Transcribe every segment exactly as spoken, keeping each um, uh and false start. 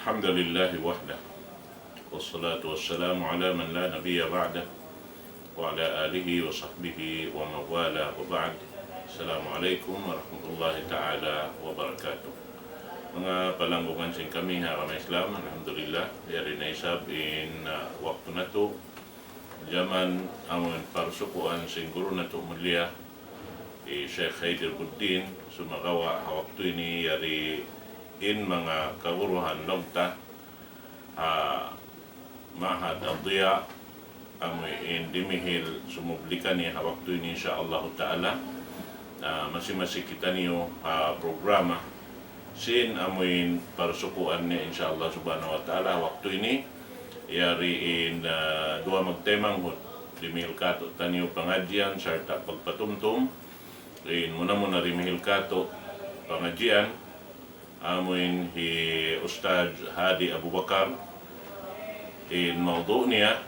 الحمد لله وحده، والصلاة والسلام على من لا نبي بعده، وعلى آله وصحبه ومن والاه، وبعد. السلام عليكم ورحمة الله تعالى وبركاته. Manga palanggungan sin kami ha agama Islam, alhamdulillah, yari na isab in, ah, waktu natu', jaman amun parsukuan sin guru natu' mulia, hi Sheikh Haider Buddin, sumagawa' ha waktu ini yari in manga kaguruhan laung ta ha Ma'had Ad-Diya, amu in dimihil sumubli kaniya ha waktu ini, insya Allah ta'ala. Ah, masi-masi kitaniyu ha programa sin amu in parsukuan niya, insya Allah subhanahu wa ta'ala, ha waktu ini. Yari in, ah, duwa magtaymanghud dimihil kātu'niyu pangadjian sarta' pagpatumtum. In muna-muna dimihil kātu' pangadjian, amu in hi Ustadz Hadi Abu Bakar, in mawdu' niya,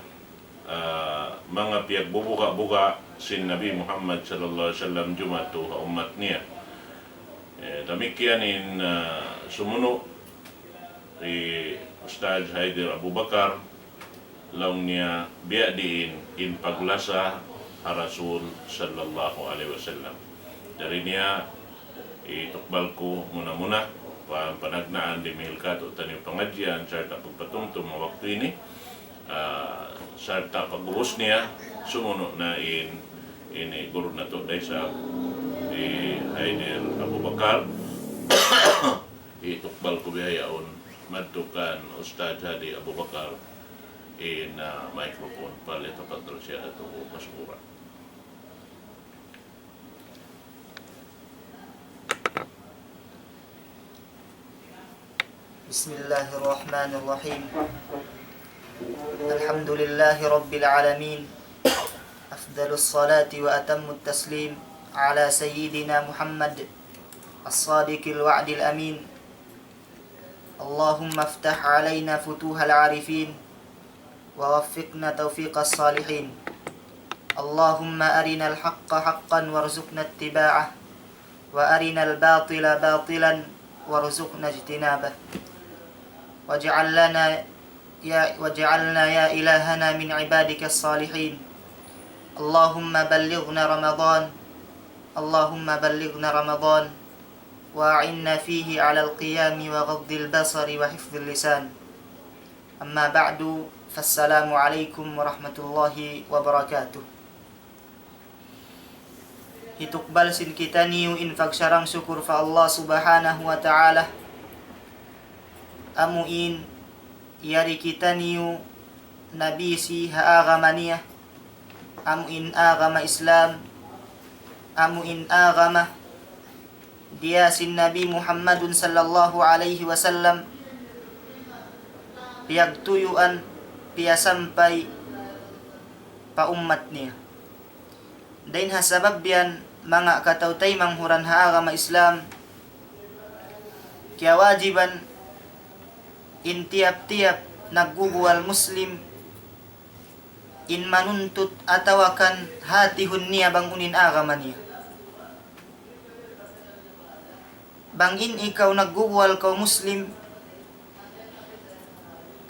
ah, manga piyagbubuga'-buga' sin Nabi Muhammad sallallahu alayhi wasallam jumatu ha ummat niya. Eh, damikkiyan in, ah, sumunu' hi Ustadz Haider Abu Bakar, laung niya biya' diin in paglasa ha Rasul sallallahu alayhi wasallam. Jari niya, itukbal ku muna-muna pa panagnaan dimihil kātu'niyu pangadjian sarta' pagpatumtum ha waktu ini, ah, sarta' pag'ubus niya, sumunu' na in, ini guru natu' da isab, hi Haider Abu Bakar. Itukbal ku bihaun madtu kan Ustadz Hadi Abu Bakar in, ah, microphone. فليتفضل سيادته مشكورا. بسم الله الرحمن الرحيم. الحمد لله رب العالمين. أفضل الصلاة وأتم التسليم على سيدنا محمد الصادق الوعد الأمين. اللهم افتح علينا فتوح العارفين، ووفقنا توفيق الصالحين. اللهم أرنا الحق حقا وارزقنا اتباعه، وأرنا الباطل باطلا وارزقنا اجتنابه. واجعل لنا يا، واجعلنا يا إلهنا من عبادك الصالحين. اللهم بلغنا رمضان، اللهم بلغنا رمضان، وأعنا فيه على القيام وغض البصر وحفظ اللسان. أما بعد، فالسلام عليكم ورحمة الله وبركاته. Hitukbal sin kitaniyu in pagsarang-sukul pa Allah Subhanahu wa Ta'ala. Amu in yari kitaniyu nabisi ha agama niya. Amu in agama Islam. Amu in agama diya sin Nabi Muhammadun sallallahu alayhi wasallam piyagtuyuan, piyasampay pa ummat niya. Dayn ha sabab yan, manga kataw-taymanghuran ha agama Islam, kiyawajiban in tiyap-tiyap nagguguwal Muslim in manuntut atawa kan hatihun niya bang unu in agama niya. Bang in ikaw nagguguwal kaw Muslim,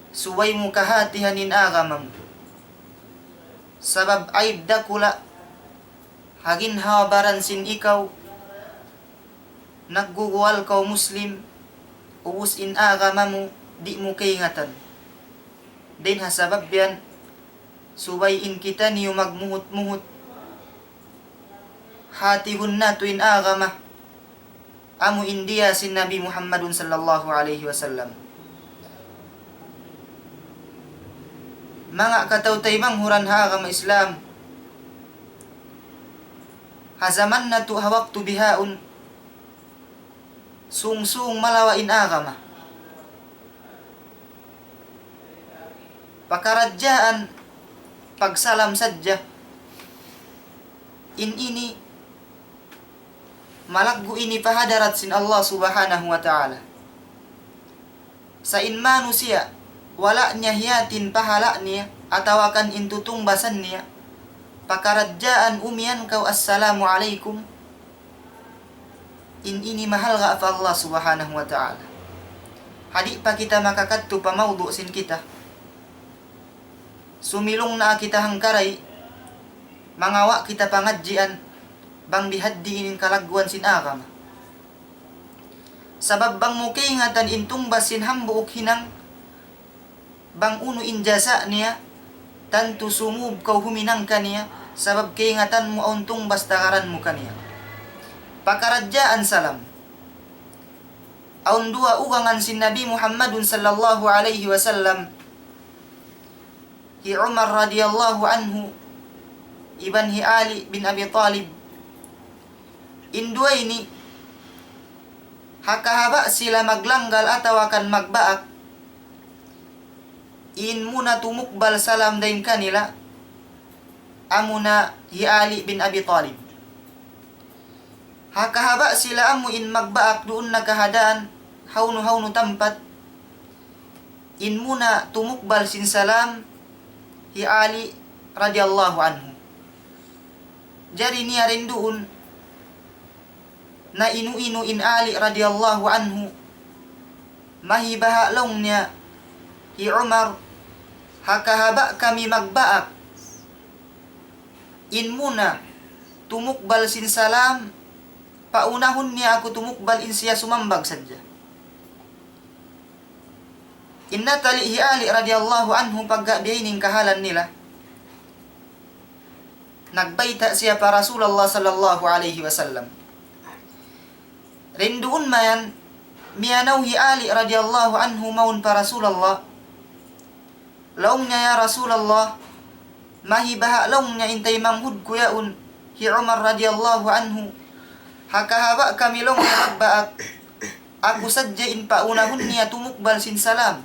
subay mu kahatihan in agama mu. Sabab aib dakula' ha ginhawa-baran sin ikaw nagguguwal kaw Muslim, ubus in agama mu di' mu kaingatan. Dayn ha sabab yan, subay in kitaniyu magmuhut-muhut, hatihun natu' in agama, amu in diya sin Nabi Muhammadun sallallahu alayhi wasallam. Manga kataw-taymanghuran ha agama Islam, ha jaman natu' ha waktu bihaun, sung-sung malawa' in agama. Pakaradjaan pagsalam sadja. In ini malaggu' ini pa hadarat sin Allah Subhanahu wa Ta'ala. Sa' in manusiya', wala' niya hiyatin pahala' niya, atawa kan in tutungbasan niya, pakaradjaan umiyan kaw assalamu alaykum, in ini mahalga' pa Allah Subhanahu wa Ta'ala. Ha di' pa kita makakadtu pa mawdu' sin kita, sumilung na kita hangkaray, mangawa' kita pangadjian, bang bihaddiin in kalagguan sin agama. Sabab bang mu kaingatan in tungbas sin hambuuk hinang, bang unu in jasa' niya, tantu sumūb kaw huminang kaniya, sabab kaingatan mu awn tungbas tagaran mu kaniya. Pakaradjaan salam. Awn duwa ugangan sin Nabi Muhammadun sallallahu alayhi wasallam, hi Umar radiyallahu anhu, iban hi Ali bin Abi Talib. In duwa ini, ha kahaba' sila maglanggal atawa kan magbaak, in muna tumukbal salam dayn kanila, amuna hi Ali bin Abi Talib. Ha kahaba' sila amu in magbaak duun na kahadaan, hawnu-hawnu tampat, in muna tumukbal sin salam, hi Ali radiyallahu anhu. Jari niya rin duun, na inu-inu in Ali radiyallahu anhu, mahibaha' laung niya, hi Umar, ha kahaba' kami magbaak, in muna tumukbal sin salam, paunahun niya aku tumukbal in siya sumambag sadja. In natali' hi Ali radiyallahu anhu pagga biya' ini in kahalan nila, nagbayta' siya pa Rasulullah sallallahu alayhi wasallam. Rinduun mayan, miyanaw hi Ali radiyallahu anhu mawn pa Rasulullah. Laung niya, "Ya Rasulullah, mahibaha'," laung niya, "in taymanghud ku yaun, hi Umar radiyallahu anhu. Ha kahaba' kami," laung niya, "magbaak, aku sadja in paunahun niya tumukbal sin salam."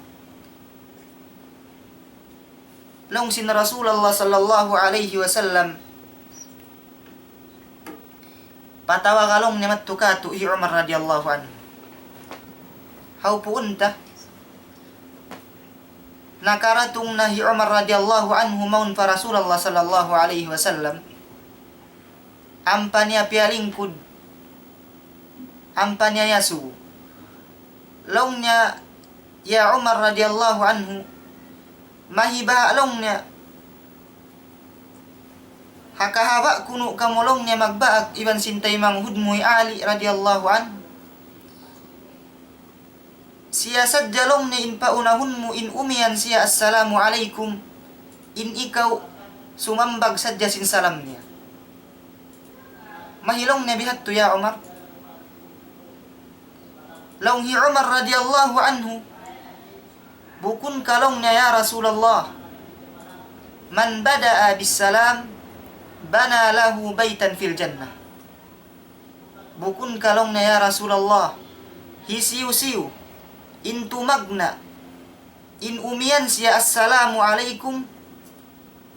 Laung sin Rasulullah sallallahu alayhi wasallam, "Patawaga," laung niya, "madtu kātu' hi Umar radiyallahu anhu." Hawpuun ta, nakaratung na hi Umar radiyallahu anhu mawn pa Rasulullah sallallahu alayhi wasallam. Ampa niya piyalingkud, ampa niya iyasubu. Laung niya, "Ya Umar radiyallahu anhu, mahibaha'," laung niya, "ha kahaba' kunu' kamu," laung niya, "magbaak iban sin taymanghud mu hi Ali radiyallahu anhu. Siya sadja," laung niya, "in paunahun mu, in umiyan siya, 'Assalamu alaykum,' in ikaw sumambag sadja sin salam niya. Mahi," laung niya, "bihadtu, ya Umar?" Laung hi Umar radiyallahu anhu, "Bukun ka," laung niya, "ya Rasulullah, 'man bada'a bis-salam bana lahu baytan fil jannah.'" Bukun ka, laung niya, ya Rasulullah, hisiyu-siyu in tumagna', in umiyan siya assalamu alaykum,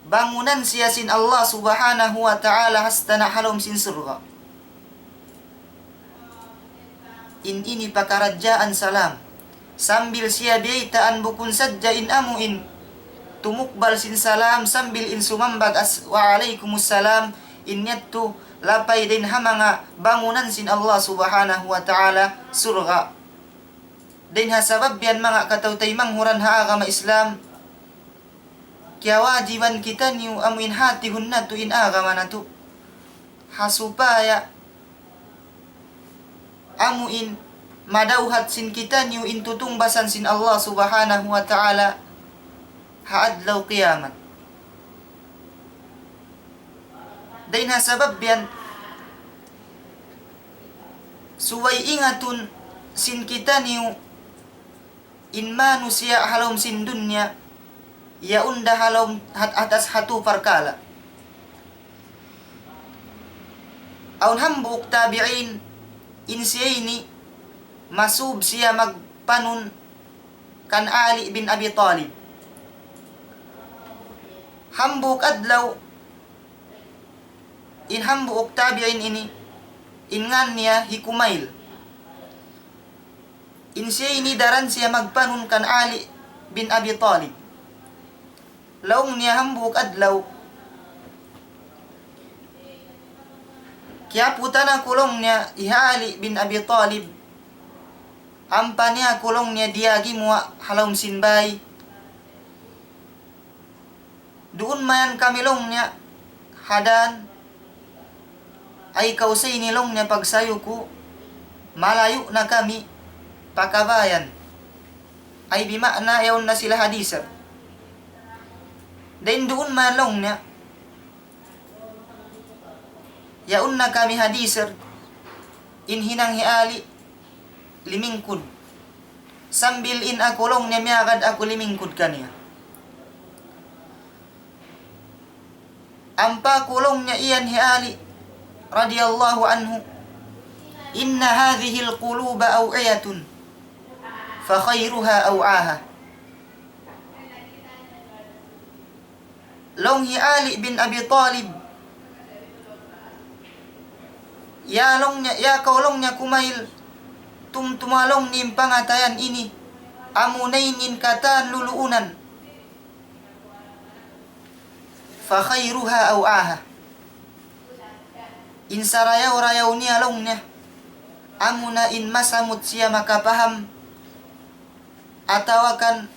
bangunan siya sin Allah Subhanahu wa Ta'ala hastana' ha lawm sin surga'. In ini pakaradjaan salam. Sambil siya biyaytaan bukun sadja in amu in tumukbal sin salam, sambil in sumambag as-, "Wa alaykumus salam," in yadtu lapay dayn ha manga bangunan sin Allah Subhanahu wa Ta'ala, surga'. Dayn ha sabab yan, manga kataw-taymanghuran ha agama Islam, kiyawajiban kitaniyu amu in hatihun natu' in agama natu'. Ha supaya amu in madawhat sin kitaniyu in tutungbasan sin Allah Subhanahu wa Ta'ala ha adlaw qiyamat. Dayn ha sabab yan, subay ingatun sin kitaniyu in manusiya' ha lawm sin dunya, yaun da ha lawm hat-, atas hatu parkala'. Awn hambuuk tabi'in, in siya ini, masūb siya magpanun kan Ali bin Abi Talib. Hambuuk adlaw, in hambuuk tabi'in ini, in ngān niya hi Kumail. In siya ini daran siya magpanun kan Ali bin Abi Talib. Laung niya hambuuk adlaw, kiyaputan aku laung niya hi Ali bin Abi Talib, Ampa niya aku laung niya diyagi mu ha lawm sin bay. Duun mayan kami laung niya ha dan. Ay kaw sa ini laung niya pagsayu ku, malayu' na kami pa kabayan. Ay bima'na yaun na sila ha disir. Dayn duun mayan laung niya. Yaun na kami ha disir, in hinang hi Ali limingkud. Sambil in aku laung niya miyagad aku limingkud kaniya. Ampa ku laung niya iyan hi Ali radiyallahu anhu, إن هذه القلوب أوعية فخيرها أوعاها. Laung hi Ali bin Abi Talib, ya laung niya, ya kaw laung niya kumail, tumtuma laung niya in pangatayan ini, amuna in katan luluunan. فخيرها أوعاها. In sarayaw-rayaw niya laung niya, amuna in masamut siya makapaham, atawa kan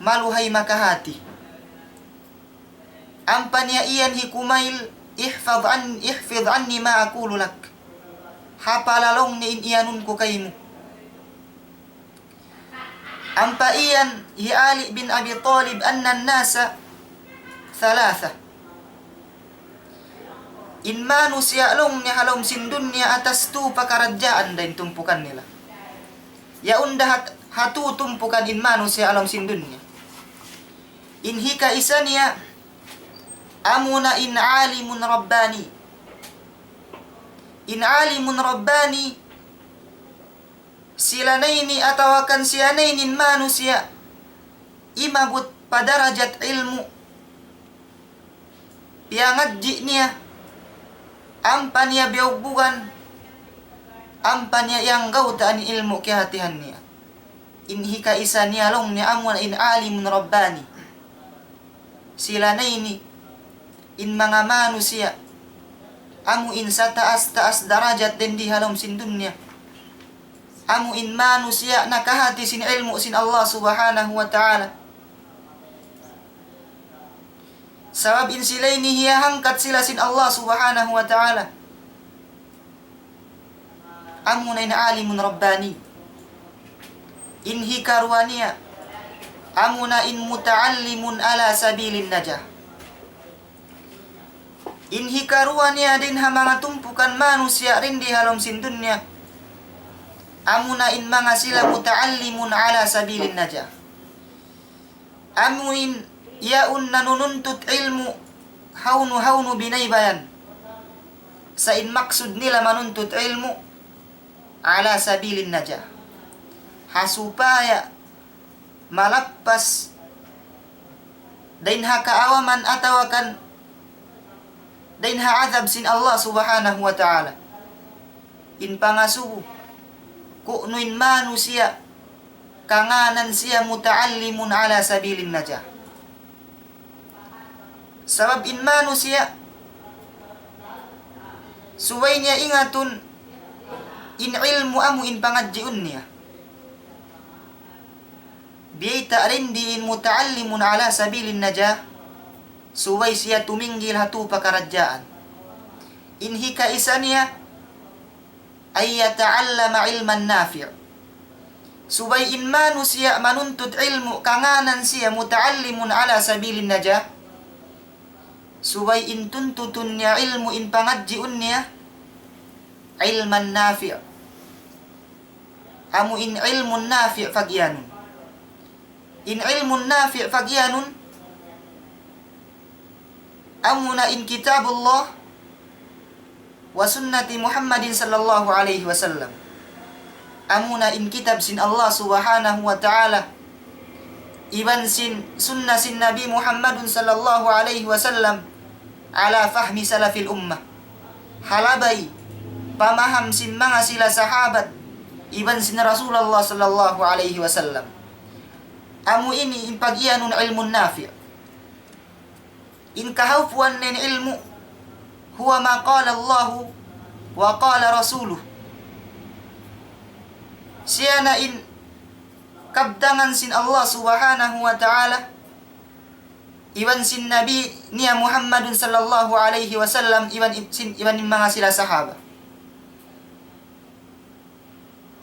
maluhay makahati. Ampa niya iyan hi kumail, احفظ عن-، احفظ عني ما أقول لك. Hapala laung niya in iyanun ku kaymu. Ampa iyan hi Ali bin Abi Talib, أن الناس ثلاثة. In manusiya' laung niya ha lawm sin dunya atas tū pakaradjaan da in tumpukan nila. Yaun da hat-, ha tū tumpukan in manusiya' ha lawm sin dunya. In hikaisa niya, amuna in alimun rabbani. In alimun rabbani, sila na ini atawa kan siya na ini in manusiya' imabut pa darajat ilmu'. Piyangadji' niya, ampa niya biyugbugan, ampa niya iyanggauta' in ilmu' kiyahatihan niya. In hikaisa niya laung niya amuna in alimun rabbani. Sila na ini in manga manusiya' amu in sataas-taas darajat dayn di ha lawm sin dunya. Amu in manusiya' nakahati sin ilmu' sin Allah Subhanahu wa Ta'ala. Sabab in sila ini hiyahangkat sila sin Allah Subhanahu wa Ta'ala. Amuna in alimun rabbani. In hikaruwa niya, amuna in muta'allimun ala sabilin najah. In hikaruwa niya dayn ha manga tumpukan manusiya' dayn di ha lawm sin dunya, amuna in manga sila muta'allimun ala sabilin najah. Amu in yaun nanununtut ilmu' hawnu-hawnu binaybayan. Sa' in maksud nila manuntut ilmu' ala sabilin najah. Ha supaya malappas dayn ha kaawaman atawa kan dayn ha adhab sin Allah Subhanahu wa Ta'ala. In pangasubu, ku'nu in manusiya' kangānan siya muta'allimun ala sabilin najah. Sabab in manusiya', subay niya ingatun in ilmu' amu in pangadjiun niya. Biyayta' dayn di in muta'allimun ala sabilin najah, subay siya tuminggil ha tū pakaradjaan. In hikaisa niya, أن يتعلم علما نافعا. Subay in manusiya' manuntut ilmu' kangānan siya muta'allimun ala sabilin najah. Subay in tuntutun niya ilmu' in pangadjiun niya, علما نافعا. Amu in ilmun nafi' pagiyanun. In ilmun nafi' pagiyanun, amuna in kitabullah wa sunnati Muhammadin sallallahu alayhi wasallam. Amuna in kitab sin Allah Subhanahu wa Ta'ala, iban sin sunna sin Nabi Muhammadun sallallahu alayhi wasallam, ala fahmi salafil ummah. Ha labay pamaham sin manga sila sahabat, iban sin Rasulullah sallallahu alayhi wasallam. Amu ini in pagiyanun ilmun nafi'. In kahaupuan nin ilmu', هو ما قال الله وقال رسوله. Siya na in kabtangan sin Allah Subhanahu wa Ta'ala, iban sin Nabi niya Muhammadun sallallahu alayhi wasallam, iban in, sin, iban in manga sila sahaba.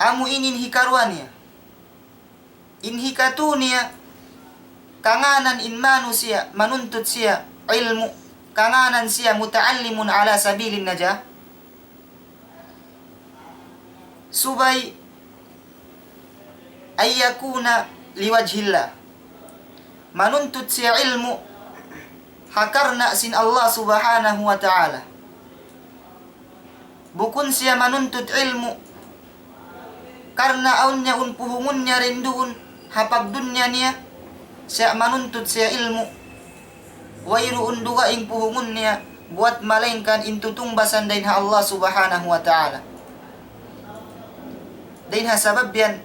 Amu ini in hikaruwa niya. In hikatu niya, kangānan in manusiya', manuntut siya ilmu', kangānan siya متعلم على سبيل النجاة. Subay أن يكون لوجه الله. Manuntut siya ilmu' ha karna' sin Allah Subhanahu wa Ta'ala. Bukun siya manuntut ilmu' karna' awn niya un puhungun niya dayn duun ha pagdunya niya, siya manuntut siya ilmu'. Wayruun dugaing puhungun niya buwat malaingkan in tutungbasan dayn ha Allah Subhanahu wa Ta'ala. Dayn ha sabab yan,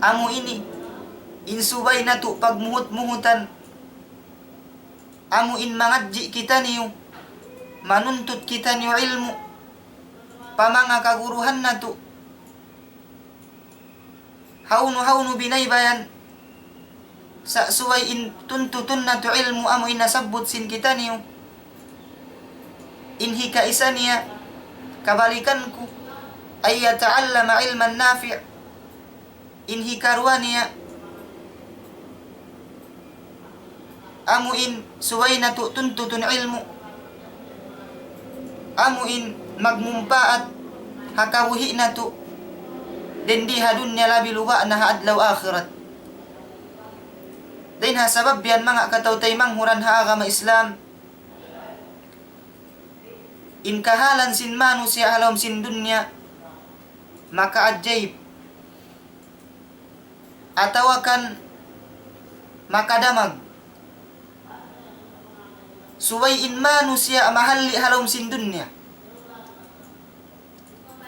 amu ini, in subay natu' pagmuhut-muhutan, amu in mangadji' kitaniyu, manuntut kitaniyu ilmu', pa manga kaguruhan natu', hawnu-hawnu binaybayan, sa' subay in tuntutun natu' ilmu' amu in nasabbut sin kitaniyu. In hikaisa niya, kabalikan ku, أن يتعلم علما نافعا. In hikaruwa niya, amu in subay natu' tuntutun ilmu', amu in magmumpaat ha kabuhi' natu', dayn di ha dunya labi luba' na ha adlaw akhirat. Dayn ha sabab yan manga kataw-taymanghuran ha agama Islam, in kahalan sin manusiya' ha lawm sin dunya, makaajayib. Atawa kan makadamag. Subay in manusiya' mahalli' ha lawm sin dunya.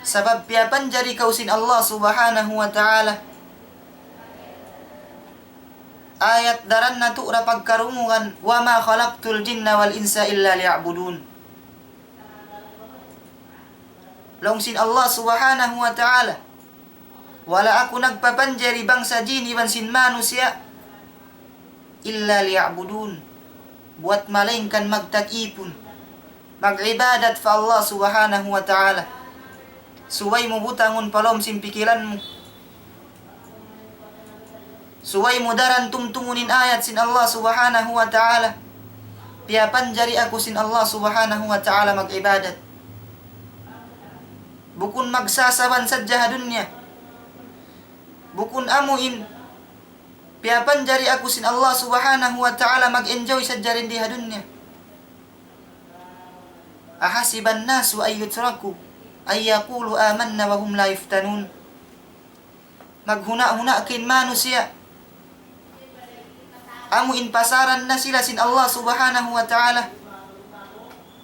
Sabab piyapanjari kaw sin Allah Subhanahu wa Ta'ala. Ayat daran natu' ra pagkarungugan, وما خلقت الجن والإنس إلا ليعبدون. Laung sin Allah Subhanahu wa Ta'ala, wala' aku nagpapanjari bangsa jin iban sin manusiya', إلا ليعبدون, buwat malaingkan magtag-ipun, mag-ibadat pa Allah Subhanahu wa Ta'ala. Subay mu butangun pa lawm sin pikilan mu. Subay mu daran tumtumun in ayat sin Allah Subhanahu wa Ta'ala. Piyapanjari aku sin Allah Subhanahu wa Ta'ala mag-ibadat. Bukun magsasaban sadja ha dunya. Bukun amu in piyapanjari aku sin Allah Subhanahu wa Ta'ala mag-enjoy sadja dayn di ha dunya. أحسب الناس أن يتركوا أن يقولوا آمنا وهم لا يفتنون. Maghuna'-huna' ka in manusiya'. Amu in pasaran na sila sin Allah Subhanahu wa Ta'ala.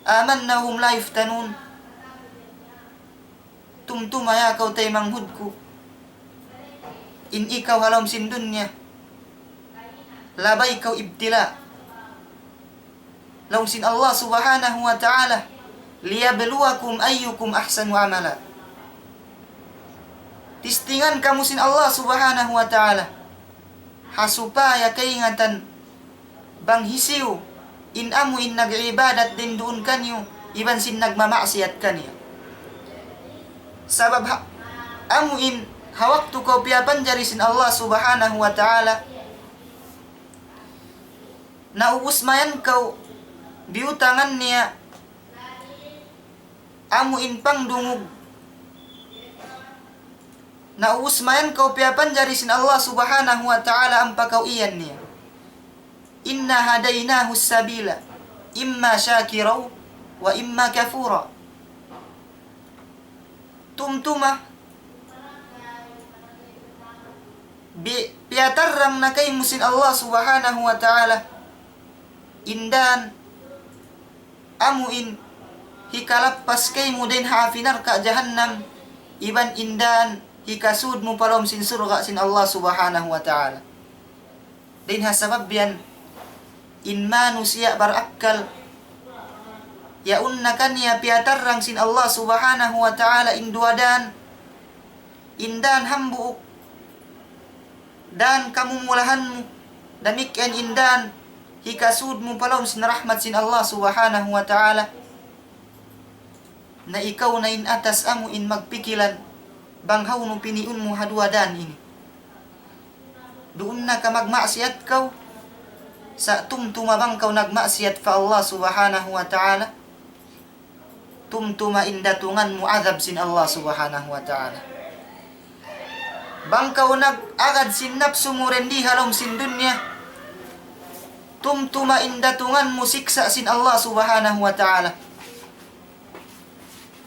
آمنا وهم لا يفتنون. Tumtuma ya kaw taymanghud ku. In ikaw ha lawm sin dunya, labay kaw ibtila. Laung sin Allah Subhanahu wa Ta'ala, ليبلوكم أيكم أحسن عملا. Tistingan kamu sin Allah Subhanahu wa Ta'ala. Ha supaya kaingatan bang hisiyu in amu in nag-ibadat dayn duun kaniyu, iban sin nagmamaksiyat kaniyu. Sabab ha, amu in ha waktu kaw piyapanjari sin Allah Subhanahu wa Ta'ala, naubus mayan kaw biyutangan niya amu in pangdungug. Naubus mayan kaw piyapanjari sin Allah Subhanahu wa Ta'ala ampa kaw iyan niya. إنا هديناه السبيل إما شاكرا وإما كفورا. Tumtuma, bi-, piyatarrang na kaymu sin Allah Subhanahu wa Ta'ala in dan amu in hikalappas kaymu dayn ha api narka' jahannam, iban in dan hikasud mu pa lawm sin surga' sin Allah Subhanahu wa Ta'ala. Dayn ha sabab yan, in manusiya' barakkal, yaun na kaniya piyatarrang sin Allah Subhanahu wa Ta'ala in duwa dan, in dan hambuuk, dan kamumulahan mu, damikkiyan in dan hikasud mu pa lawm sin rahmat sin Allah Subhanahu wa Ta'ala. Na ikaw na in atas amu in magpikilan, bang hawnu piniun mu ha duwa dan ini. Duun na ka magmaksiyat kaw, sa' tumtuma bang kaw nagmaksiyat pa Allah Subhanahu wa Ta'ala, tumtuma in datungan mu adhab sin Allah Subhanahu wa Ta'ala. Bang kaw nag-agad sin napsu mu dindi ha lawm sin dunya, tumtuma in datungan mu siksa' sin Allah Subhanahu wa Ta'ala.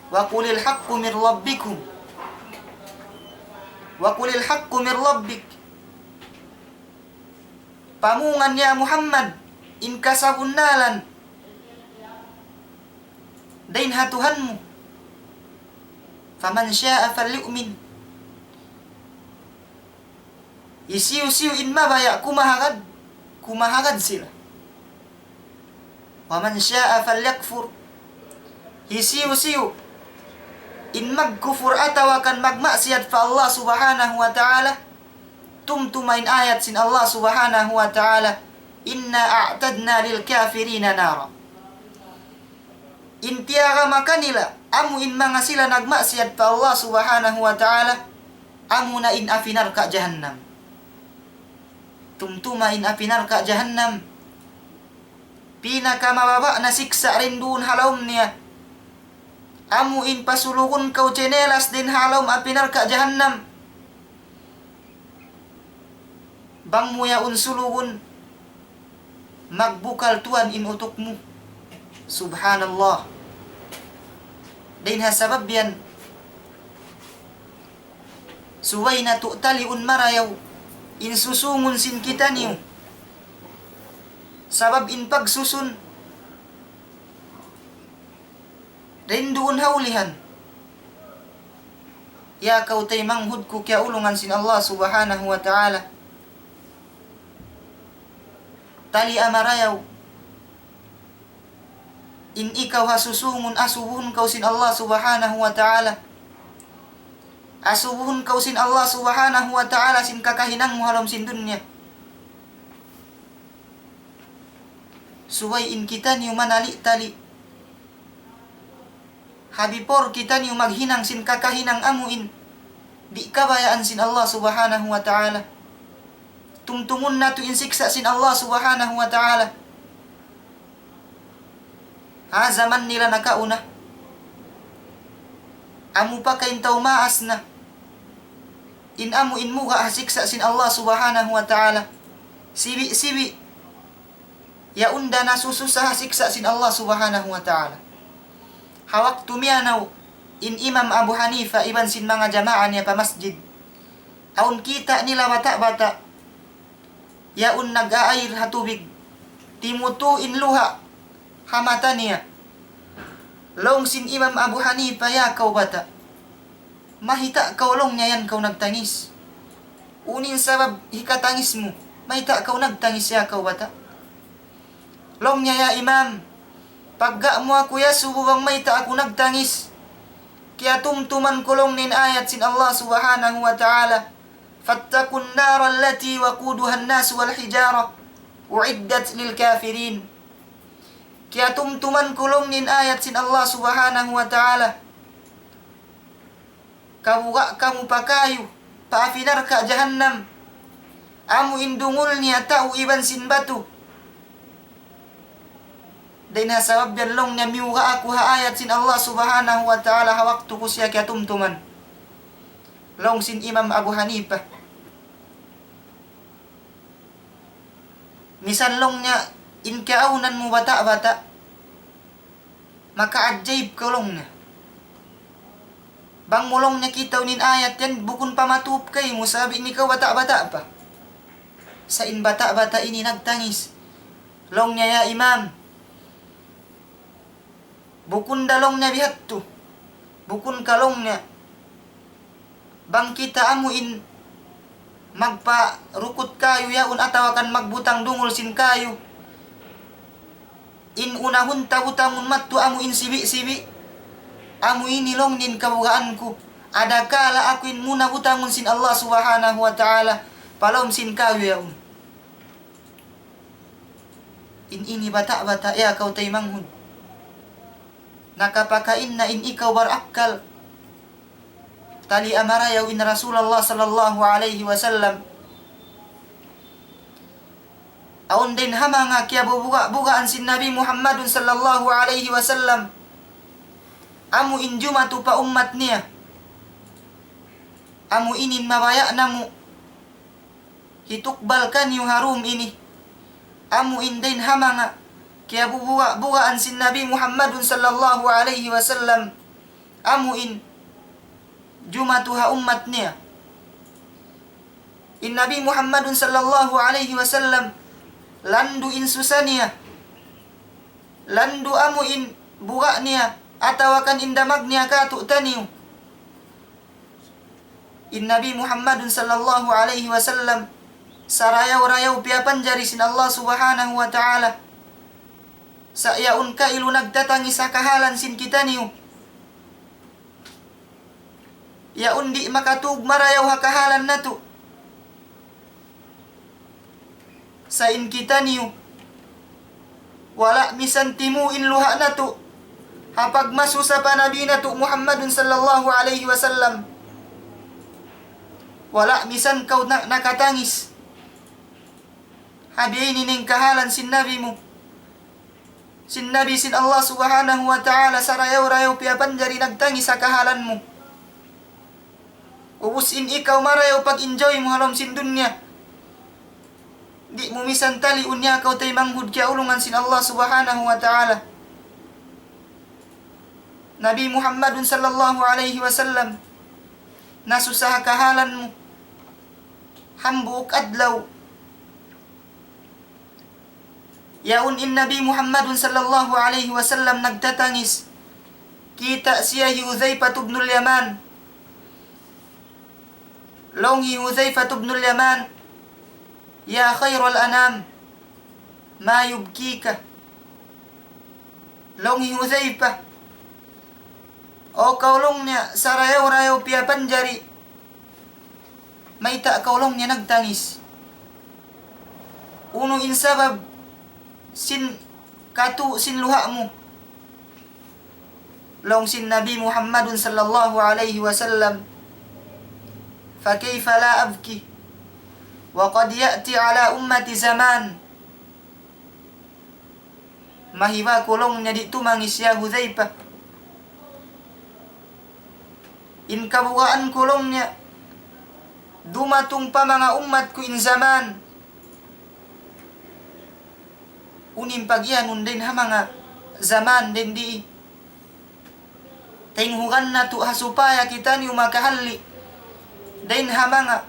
وقل الحق من ربكم. وقل الحق من ربك. Pamungan ya Muhammad, in kasabunnalan dayn ha Tuhan mu. فمن شاء فليؤمن. Hisiyu-siyu in mabaya' kumahagad, kumahagad sila. ومن شاء فليكفر. Hisiyu-siyu in magkufur atawa kan magmaksiyat pa Allah Subhanahu wa Ta'ala, tumtuma in ayat sin Allah Subhanahu wa Ta'ala, إنا أعتدنا للكافرين نارا. In tiyagama kanila, amu in manga sila nagmaksiyat pa Allah Subhanahu wa Ta'ala, amu na in api narka' jahannam. Tumtuma in api narka' jahannam, pinakamababa' na siksa' dindi ha lawm niya. Amu in pasulugun kaw chinelas dayn ha lawm api narka' jahannam. Bang mu yaun sulugun, magbukal tuwan in utuk mu. Subhanallah. Dayn ha sabab yan, subay natu' taliun marayaw in susungun sin kitaniyu. Sabab in pagsusun dayn duun ha ulihan. Ya kaw taymanghud ku kiyaulungan sin Allah Subhanahu wa Ta'ala, tali'a marayaw in ikaw ha susungun, asubuhun kaw sin Allah Subhanahu wa Ta'ala. Asubuhun kaw sin Allah Subhanahu wa Ta'ala sin kakahinang mu ha lawm sin dunya. Subay in kitaniyu manali-tali. Ha before kitaniyu maghinang sin kakahinang amu in di' kabayaan sin Allah Subhanahu wa Ta'ala. Tumtumun natu' in siksa' sin Allah Subhanahu wa Ta'ala. Ha jaman nila nakauna, amu pa ka in tau maas na in amu in muga' ha siksa' sin Allah Subhanahu wa Ta'ala. Sibi'-sibi' yaun da nasususa ha siksa' sin Allah Subhanahu wa Ta'ala. Ha waktu miyanaw in Imam Abu Hanifa iban sin manga jamaa niya pa masjid, awn kita' nila bata'-bata' yaun nag-aayr ha tubig, timutu' in luha' ha mata niya. Laung sin Imam Abu Hanifa, "Ya kaw bata', mayta' kaw," laung niya, "yan kaw nagtangis? Unu in sabab hikatangis mu? Mayta' kaw nagtangis, ya kaw bata'?" Laung niya, "Ya Imam, pagga mu aku iyasubu bang mayta' aku nagtangis, kiyatumtuman ku," laung niya, "in ayat sin Allah Subhanahu wa Ta'ala, فاتقوا النار التي وقودها الناس والحجارة أعدت للكافرين." Kiyatumtuman ku, laung niya, in ayat sin Allah Subhanahu wa Ta'ala, "Kabuga' kamu pa kayu, pa api narka' jahannam, amu in dungul niya tau iban sin batu." Dayn ha sabab yan, laung niya, miyuga' aku ha ayat sin Allah Subhanahu wa Ta'ala ha waktu ku siya kiyatumtuman. Laung sin Imam Abu Hanifa, "Misan," laung niya, "in kaawnan mu bata'-bata', makaajayib kaw," laung niya. "Bang mu," laung niya, "kitaun in ayat yan, bukun pa matup kaymu, sabab in ikaw bata'-bata' pa. Sa' in bata'-bata' ini nagtangis." Laung niya, "Ya Imam, bukun da," laung niya, "bihadtu. Bukun ka," laung niya, "bang kita amu in magparukut kayu yaun atawa kan magbutang dungul sin kayu, in unahun ta butangun madtu amu in sibi'-sibi'. Amu ini," laung niya, "in kabugaan ku. adakala aku in muna butangun sin Allah Subhanahu wa Ta'ala, pa lawm sin kayu yaun. In ini bata'-bata' ya kaw taymanghud. Nakapakain na in ikaw barakkal. Tali amarayaw in Rasulullah sallallahu alayhi wasallam. Awn dayn ha manga kiyabubuga-bugaan sin Nabi Muhammadun sallallahu alayhi wasallam. Amu in jumatu pa ummat niya. Amu inin mabaya' namu' hitukbal kaniyu ha dum ini. Amu in dayn ha manga kiyabubuga-bugaan sin Nabi Muhammadun sallallahu alayhi wasallam. Amu in jumatu ha ummat niya. In Nabi Muhammadun sallallahu alayhi wasallam, landu' in susa niya, landu' amu in buga' niya, atawa kan in damag niya katu'taniyu. In Nabi Muhammadun sallallahu alayhi wasallam, sarayaw-rayaw piyapanjari sin Allah Subhanahu wa Ta'ala. Sa' yaun kailu nagtatangis ha kahalan sin kitaniyu. Yaun di' makatug marayaw ha kahalan natu'. Sa' in kitaniyu, wala' misan timu' in luha' natu'. Ha pagmasusa pa Nabi natu' Muhammadun sallallahu alayhi wasallam. Wala' misan kaw na-, nakatangis. Ha biya' ini in kahalan sin Nabi mu. Sin Nabi sin Allah Subhanahu wa Ta'ala sarayaw-rayaw piyapanjari nagtangis ha kahalan mu. Ubus in ikaw marayaw pag-enjoy mu ha lawm sin dunya. Di' mu misan taliun ya kaw taymanghud kiyaulungan sin Allah Subhanahu wa Ta'ala. Nabi Muhammadun sallallahu alayhi wasallam, nasusa ha kahalan mu. Hambuuk adlaw. Yaun in Nabi Muhammadun sallallahu alayhi wasallam nagtatangis. Kita' siya hi Hudhayfah ibnul Yaman. Laung hi Hudhayfah ibnul Yaman, "Ya khayral anam, ma yubkika?" Laung hi Hudhayfah, "O kaw," laung niya, "sarayaw-rayaw piyapanjari. Mayta' kaw," laung niya, "nagtangis? Unu in sabab sin katu' sin luha' mu?" Laung sin Nabi Muhammadun sallallahu alayhi wasallam, "فكيف لا أبكي وقد يأتي على أمتي زمان." Mahiba ku, laung niya, di' tumangis ya Hudhayfah. In kabugaan ku, laung niya, dumatung pa manga ummat ku in zaman. Unu in pagiyanun dayn ha manga zaman dayn di. Tinghugan natu' ha supaya kitaniyu makahalli' dayn ha manga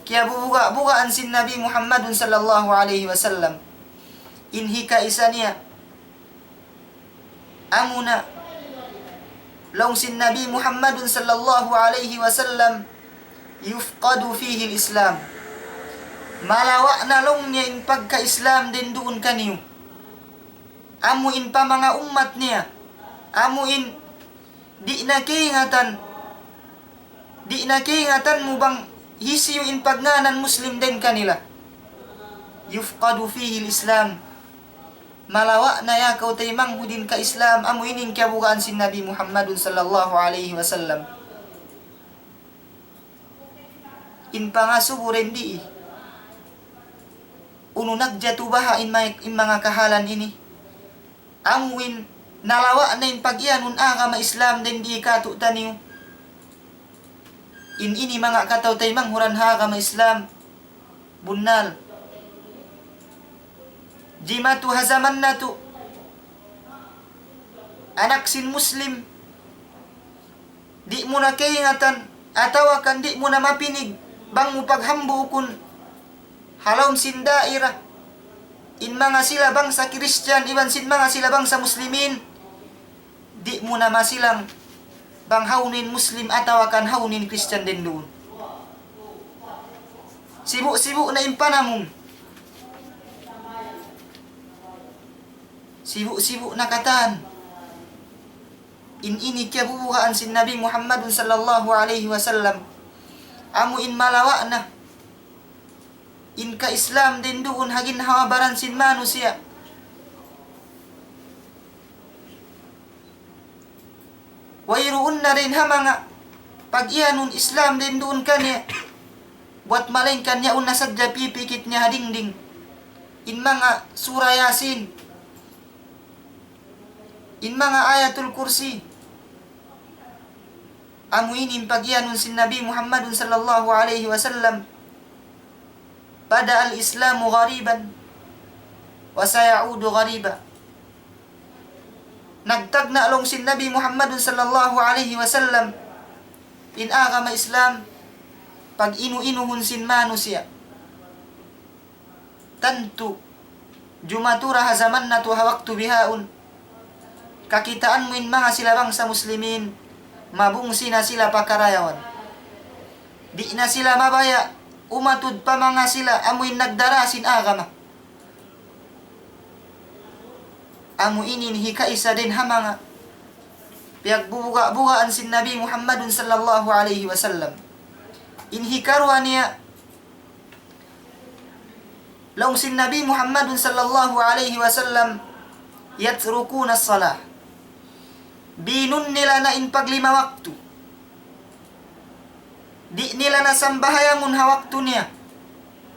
kiyabubuga-bugaan sin Nabi Muhammadun sallallahu alayhi wasallam. In hikaisa niya, amuna laung sin Nabi Muhammadun sallallahu alayhi wasallam, "يفقد فيه الإسلام." Malawa' na, laung niya, in pagka-Islam dayn duun kaniyu. Amu in pa manga ummat niya, amu in di' na kaingatan, di' na kaingatan mu bang hisiyu in pagngānan Muslim dayn kanila. "يفقد فيه الإسلام." Malawa' na ya kaw taymanghud in ka-Islam, amu ini in kiyabugaan sin Nabi Muhammadun sallallahu alayhi wasallam. In pangasubu dayn di, unu nagjatu baha' in ma-, in manga kahalan ini. Amu in nalawa' na in pagiyanun agama Islam dayn di katu'taniyu. In ini manga kataw-taymanghuran ha agama Islam. Bunnal. Jimatu ha jaman natu'. Anak sin Muslim. Di' mu na kaingatan, atawa kan di' mu na mapinig, bang mu paghambuukun, ha lawm sin daira, in manga sila bangsa Kristiyan, iban sin manga sila bangsa Muslimin, di' mu na masilang, bang hawnu in Muslim, atawa kan hawnu in Kristiyan dayn duun. Sibu'-sibu' na in panamun. Sibu'-sibu' na katan. In ini kiyabubugaan sin Nabi Muhammadun sallallahu alayhi wasallam. Amu in malawa' na in ka-Islam dayn duun ha ginhawa-baran sin manusiya'. Wayruun na dayn ha manga pag-iyanun Islam dayn duun kaniya. Buwat malaingkan yaun na sadja pipikit niya ha dingding in manga Sura Yasin, in manga Ayatul Kursi. Amu ini in pag-iyanun sin Nabi Muhammadun sallallahu alayhi wasallam. بدأ الإسلام غريبا وسيعود غريبا. Nagtagna' laung sin Nabi Muhammadun sallallahu alayhi wasallam in agama Islam pag-inu-inuhun sin manusiya'. Tantu, jumatu ra ha jaman natu' ha waktu bihaun, kakitaan mu in manga sila bangsa Muslimin, mabungsi na sila pa karayawan. Di' na sila mabaya' umatud pa manga sila amu in nagdara sin agama. Amu ini in hikaisa dayn ha manga piyagbubuga-bugaan sin Nabi Muhammadun sallallahu alayhi wasallam. In hikaruwa niya, laung sin Nabi Muhammadun sallallahu alayhi wasallam, يتركون الصلاة. Biinun nila na in paglima waktu. Di' nila na sambahayangun ha waktu niya.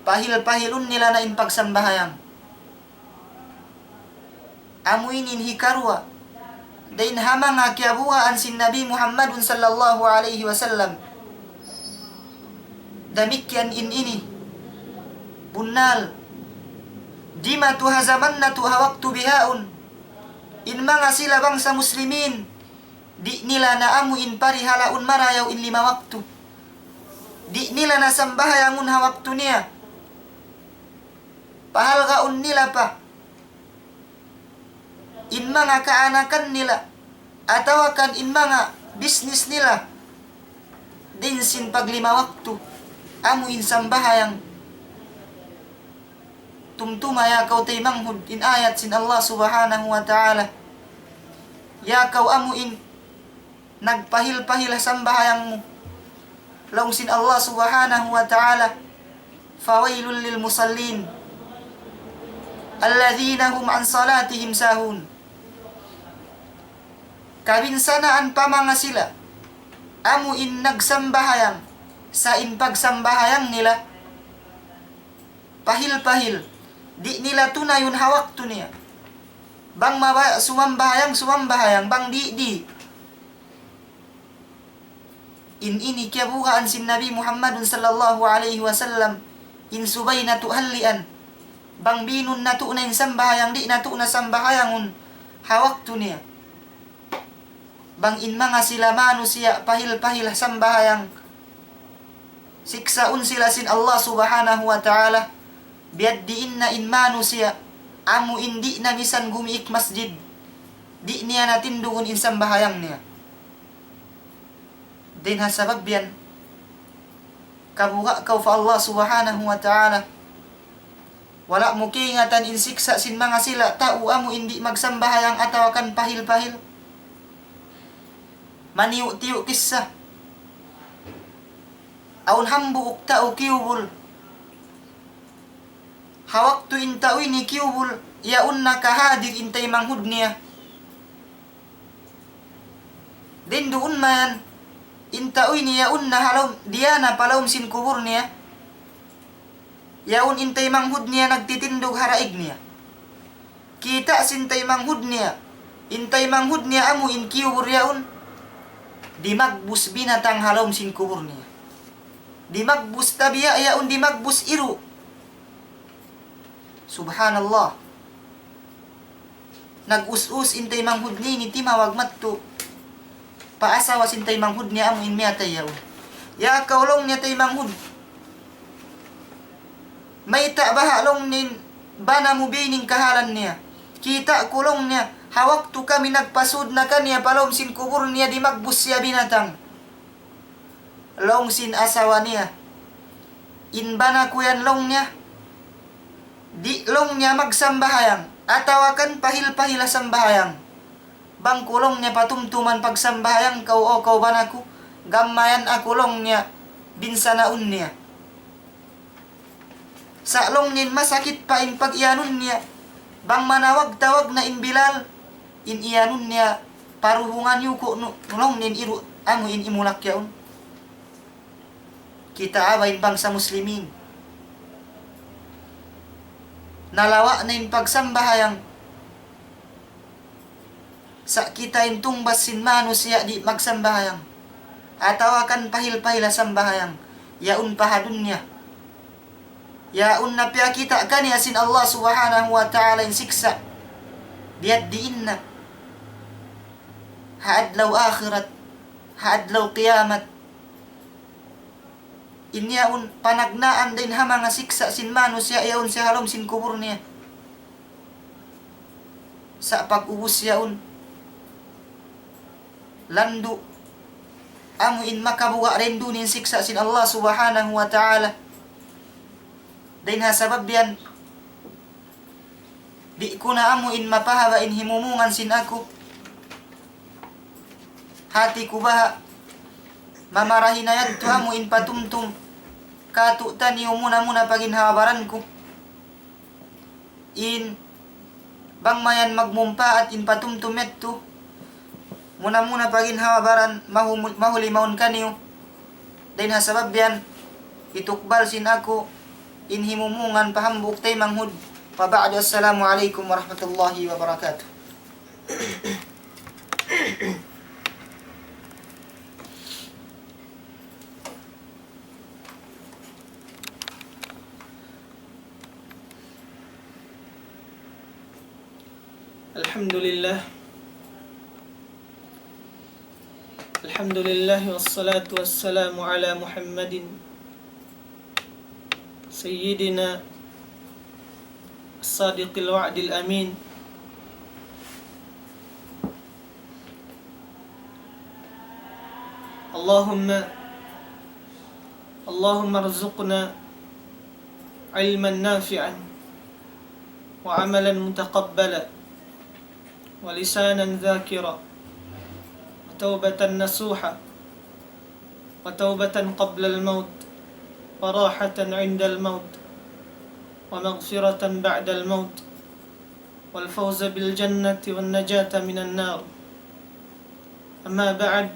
Pahil-pahilun nila na in pagsambahayang. Amu ini in hikaruwa dayn ha manga kiyabugaan sin Nabi Muhammadun sallallahu alayhi wasallam. Damikkiyan in ini. Bunnal, jimatu ha jaman natu' ha waktu bihaun, in manga sila bangsa Muslimin, di' nila na amu in parihalaun marayaw in lima waktu. Di' nila na sambahayangun ha waktu niya. Pahalgaun nila pa in manga kaanakan nila, atawa kan in manga bisnis nila, dayn sin paglima waktu, amu in sambahayang. Tumtuma ya kaw taymanghud in ayat sin Allah Subhanahu wa Ta'ala. Ya kaw amu in nagpahil-pahil ha sambahayang mu. Laung sin Allah Subhanahu wa Ta'ala, فويل للمصلين الذين هم عن صلاتهم ساهون. Kabinsanaan pa manga sila amu in nagsambahayang, sa' in pagsambahayang nila pahil-pahil, di' nila tunayun ha waktu niya. Bang mabaya' sumambahayang, sumambahayang, bang di', di'. In ini kiyabugaan sin Nabi Muhammadun sallallahu alayhi wasallam, in subay natu' hallian. Bang biinun natu' na in sambahayang, di' natu' na sambahayangun ha waktu niya. Bang in manga sila manusiya' pahil-pahil sambahayang, siksaun sila sin Allah Subhanahu wa Ta'ala. Biya' diin na in manusiya' amu in di' na misan gumiik masjid, di' niya na tindugun in sambahayang niya. Dayn ha sabab yan, kabuga' kaw pa Allah Subhanahu wa Ta'ala. Wala' mu kaingatan in siksa' sin manga sila tau amu in di' magsambahayang atawa kan pahil-pahil. Maniyu'-tiyu' kissa. Awn hambuuk tau kiyubul. Ha waktu in tau ini kiyubul, yaun na kahadir in taymanghud niya. Dayn duun mayan, in tau ini yaun na ha lawm, diyā na pa lawm sin kubul niya. Yaun in taymanghud niya nagtitindug ha daig niya. Kita' sin taymanghud niya, in taymanghud niya amu in kiyubul yaun, dimagbus binatang ha lawm sin kubul niya. Dimagbus tabiya' yaun, dimagbus iru'. Subhanallah. Nag-us-us in taymanghud niya ini, timawag madtu pa asawa sin taymanghud niya amu in miyatay yaun. Ya kaw, laung niya, taymanghud, mayta' baha' laung niya in bana mu biya' ini in kahalan niya? Kita' ku, laung niya, ha waktu kami nagpasud na kaniya pa lawm sin kubul niya, dimagbus siya binatang. Laung sin asawa niya, in bana ku yan, laung niya, di', laung niya, magsambahayang atawa kan pahil-pahil sambahayang. Bang ku laung niya patumtuman pagsambahayang kaw, o kawman naku', gam mayan aku laung niya binsanaun niya. Sa' laung niya in masakit pa in pag-iyanun niya, bang manawag-tawag na in Bilal, in iyanun niya, paruhungan niyu ku nu-, laung niya in iru-, amu in imulak yaun. Kita' ba in bangsa Muslimin. Nalawa' na in pagsambahayang. Sa' kita' in tungbas sin manusiya' di' magsambahayang. Atawa kan pahil-pahil ha sambahayang. Yaun pa ha dunya. Yaun na piyakita' kaniya sin Allah Subhanahu wa Ta'ala in siksa'. Biyadiin na. Ha adlaw akhirat. Ha adlaw kiyamat. In yaun panagnaan dayn ha manga siksa' sin manusiya' yaun siya ha lawm sin kubul niya. Sa' pag-ubus yaun, landu', amu in makabuga' dayn duun in siksa' sin Allah Subhanahu wa Ta'ala. Dayn ha sabab yan, di' ku na amu in mapahaba' in himumungan sin aku. Hati ku baha', mamarahi na yadtu amu in patumtum. Kātu'niyu muna-muna pa ginhawa-baran ku. In bang mayan magmumpaat in patumtum yadtu. Muna-muna pa ginhawa-baran mahumul-, mahuli mawn kaniyu. Dayn ha sabab yan, hitukbal sin aku in himumungan pa hambuuk taymanghud. Wa ba'du, assalamu alaykum warahmatullahi wabarakatuh. الحمد لله. الحمد لله والصلاة والسلام على محمد سيدنا الصادق الوعد الأمين. اللهم، اللهم ارزقنا علما نافعا وعملا متقبلا ولسانا ذاكرا وتوبة نصوحا وتوبة قبل الموت وراحة عند الموت ومغفرة بعد الموت والفوز بالجنة والنجاة من النار. أما بعد،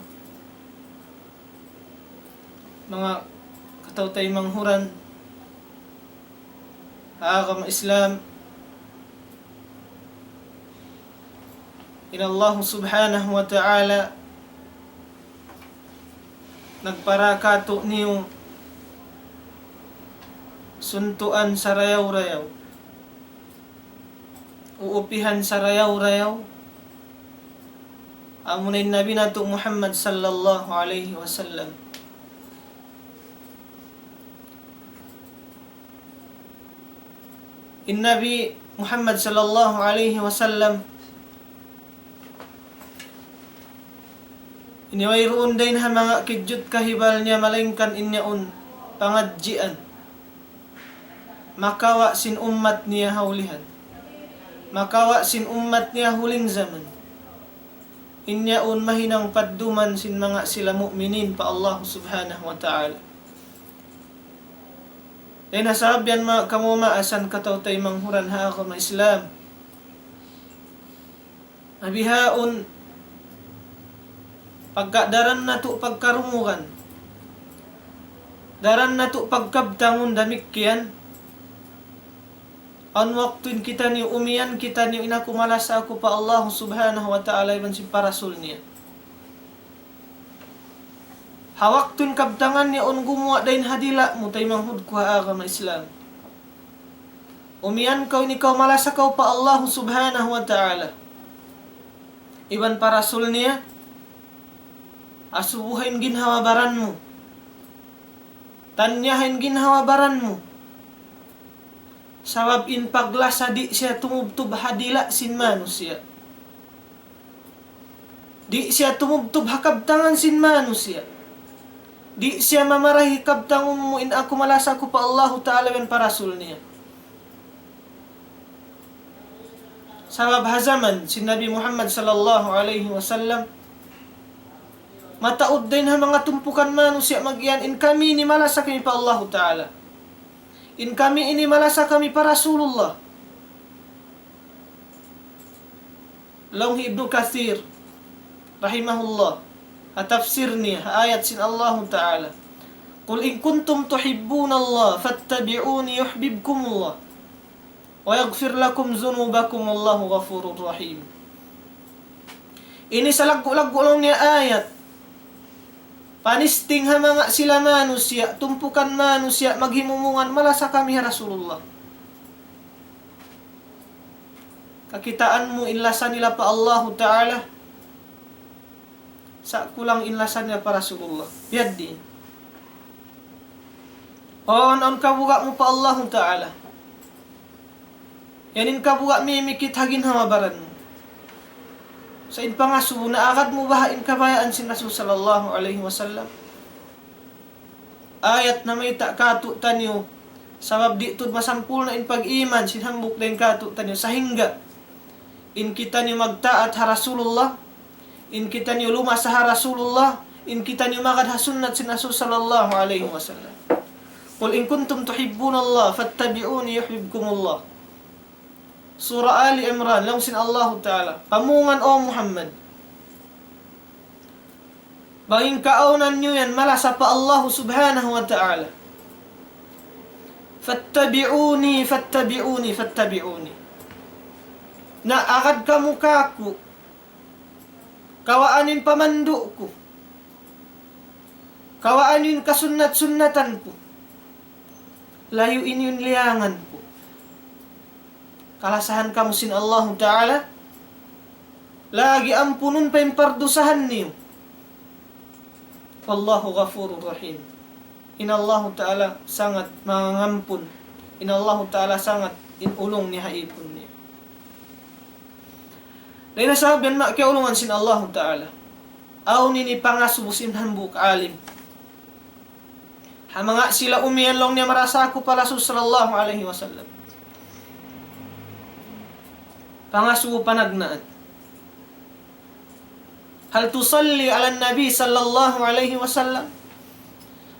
manga kataw-taymanghuran ha agama Islam, in Allah Subhanahu wa Ta'ala nagpara kātu'niyu suntuan sarayaw-rayaw. Uupihan sarayaw-rayaw, amuna in Nabi natu' Muhammad sallallahu alayhi wasallam. In Nabi Muhammad sallallahu alayhi wasallam, ini wayruun dayn ha manga kijut kahibal niya, malaingkan in yaun pangadjian makawa' sin ummat niya ha ulihan, makawa' sin ummat niya huling jaman. In yaun mahinang padduman sin manga sila mu'minin pa Allah Subhanahu wa Ta'ala. Dayn ha sabab yan, manga kamumaasan, kataw-taymanghuran ha agama Islam, bihaun pagka daran natu' pagkarungugan, daran natu' pagkabtangun damikkiyan. Awn waktu in kitaniyu umiyan kitaniyu in aku malasa aku pa Allah Subhanahu wa Ta'ala iban sin pa Rasul niya. Ha waktu in kabtangan niya awn gumuwa' dayn ha dila' mu, taymanghud ku ha agama Islam. Umiyan kaw, in ikaw malasa kaw pa Allah Subhanahu wa Ta'ala iban pa Rasul niya, asubuha in ginhawa-baran mu. Tanyaha in ginhawa-baran mu. Sabab in paglasa di' siya tumubtub ha dila' sin manusiya'. Di' siya tumubtub ha kabtangan sin manusiya'. Di' siya mamarahi kabtangun mu in aku malasa aku pa Allahu Ta'ala iban pa Rasul niya. Sabab ha jaman sin Nabi Muhammad sallallahu alayhi wasallam, mataud dayn ha manga tumpukan manusiya' mag-iyan, in kami ini malasa kami pa Allahu Ta'ala. In kami ini malasa kami pa Rasulullah. Laung hi Ibnu Kathir, rahimahullah, ha tafsir niya ha ayat sin Allahu Ta'ala, قل إن كنتم تحبون الله فاتبعوني يحببكم الله ويغفر لكم ذنوبكم والله غفور رحيم. Ini salaggu'-laggu' laung niya ayat. Panisting ha manga sila manusiya', tumpukan manusiya', maghimumungan, malasa kami ha Rasulullah. Kakitaan mu in lasa nila pa Allahu Ta'ala, sa' kulang in lasa nila pa Rasulullah. Biya' diin. Awn, awn kabuga' mu pa Allahu Ta'ala. Yan in kabuga' mimikit ha ginhawa-baran mu. Sa' in pangasubu, naagad mu baha' in kabayaan sin Rasul sallallahu alayhi wasallam? Ayat namayta' kātu'niyu, sabab di' tuud masampurna' in pag-iman sin hambuuk dayn kātu'niyu, sahingga in kitaniyu magtaat ha Rasulullah, in kitaniyu lumasa ha Rasulullah, in kitaniyu magad ha sunnat sin Rasul sallallahu alayhi wasallam. قل إن كنتم تحبون الله فاتبعوني يحببكم الله. Surah Ali Imran, laung sin Allahu Ta'ala, pamungan, O Muhammad, bang in kaawnan niyu yan malasa pa Allahu Subhanahu wa Ta'ala, فاتبعوني، فاتبعوني، فاتبعوني. Na agad kamu kāku', kawaa niyu in pamandu' ku, kawaa niyu in kasunnat-sunnatan ku, layui niyu in liyangan ku. Kalasahan kamu sin Allahu Ta'ala, lagi' ampunun pa in pardusahan niyu. والله غفور رحيم. In Allahu Ta'ala sangat mangangampun. In Allahu Ta'ala sangat in ulung niya ha īpun niya. Dayn ha sabab yan, manga kiyaulungan sin Allahu Ta'ala, awn ini pangasubu sin hambuuk alim. Ha manga sila umiyan, laung niya, malasa aku pa Rasul sallallahu alayhi wasallam. Pangasubu panagnaan. هل تصلي على النبي صلى الله عليه وسلم؟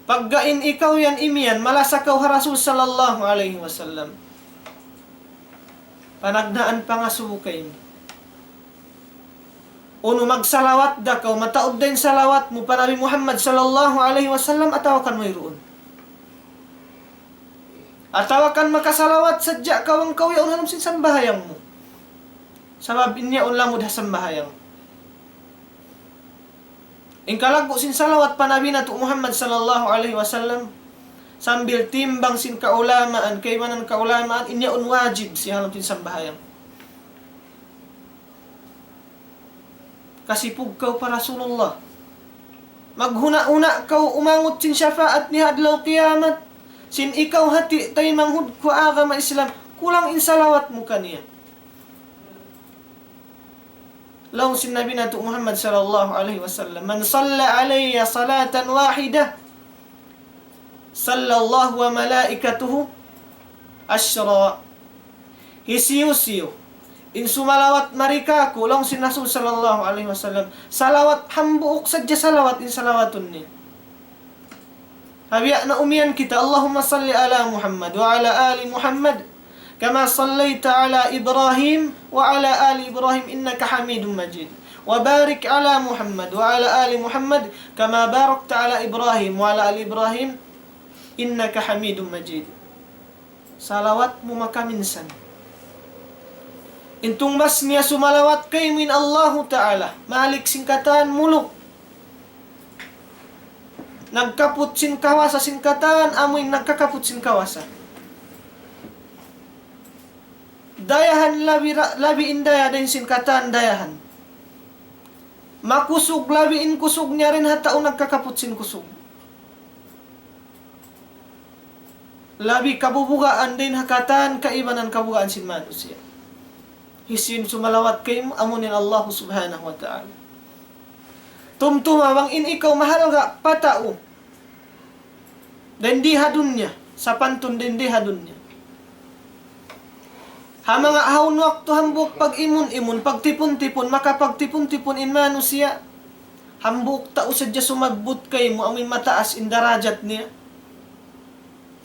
Pagga in ikaw yan imiyan, malasa kaw ha Rasul sallallahu alayhi wasallam. Panagnaan pangasubu kaymu. Unu, magsalawat da kaw, mataud da in salawat mu pa Nabi Muhammad sallallahu alayhi wasallam, atawa kan wayruun? Atawa kan makasalawat sadja kaw bang kaw yaun ha lawm sin sambahayang mu? Sabab in yaun lamud ha sambahayang. In kalaggu' sin salawat pa Nabi natu' Muhammad sallallahu alayhi wasallam, sambil timbang sin kaulamaan, kaibanan kaulamaan, in yaun wajib sin ha lawm sin sambahayang. Kasipug kaw pa Rasulullah. Maghuna'-huna' kaw umangut sin shafaat niya ha adlaw kiyamat. Sin ikaw hati taymanghud ku agama Islam, kulang in salawat mu kaniya. Laung sin Nabi natu' Muhammad sallallahu alayhi wasallam, من صلى علي صلاة واحدة صلى الله وملائكته عشرا. Hisiyu-siyu in sumalawat mari kāku', laung sin Rasul sallallahu alayhi wasallam, salawat hambuuk sadja salawat in salawatun niya. Ha biya' na umiyan kita, اللهم صل على محمد وعلى آل محمد كما صليت على إبراهيم وعلى آل إبراهيم إنك حميد مجيد. وبارك على محمد وعلى آل محمد كما باركت على إبراهيم وعلى آل إبراهيم إنك حميد مجيد. Salawat mu makaminsan. In tungbas niya sumalawat kaymu in Allahu Ta'ala, Malik sin katan muluk. Nagkaput sin kawasa sin katan, amu in nagkakaput sin kawasa. Dayahan labi ra-, labi in daya dayn sin katan dayahan. Makusug labi in kusug niya dayn ha tau nagkakaput sin kusug. Labi kabubugaan dayn ha katan kaibanan kabugaan sin manusiya'. Hisiyu in sumalawat kaymu, amu in Allahu Subhanahu wa Ta'ala. Tumtuma bang in ikaw mahalga' pa tau dayn di ha dunya, sapantun dayn di ha dunya. Ha manga hawn waktu hambuuk pag-imun-imun, pagtipun-tipun, makapagtipun-tipun in manusiya'. Hambuuk tau sadja sumabbut kaymu, amu in mataas in darajat niya.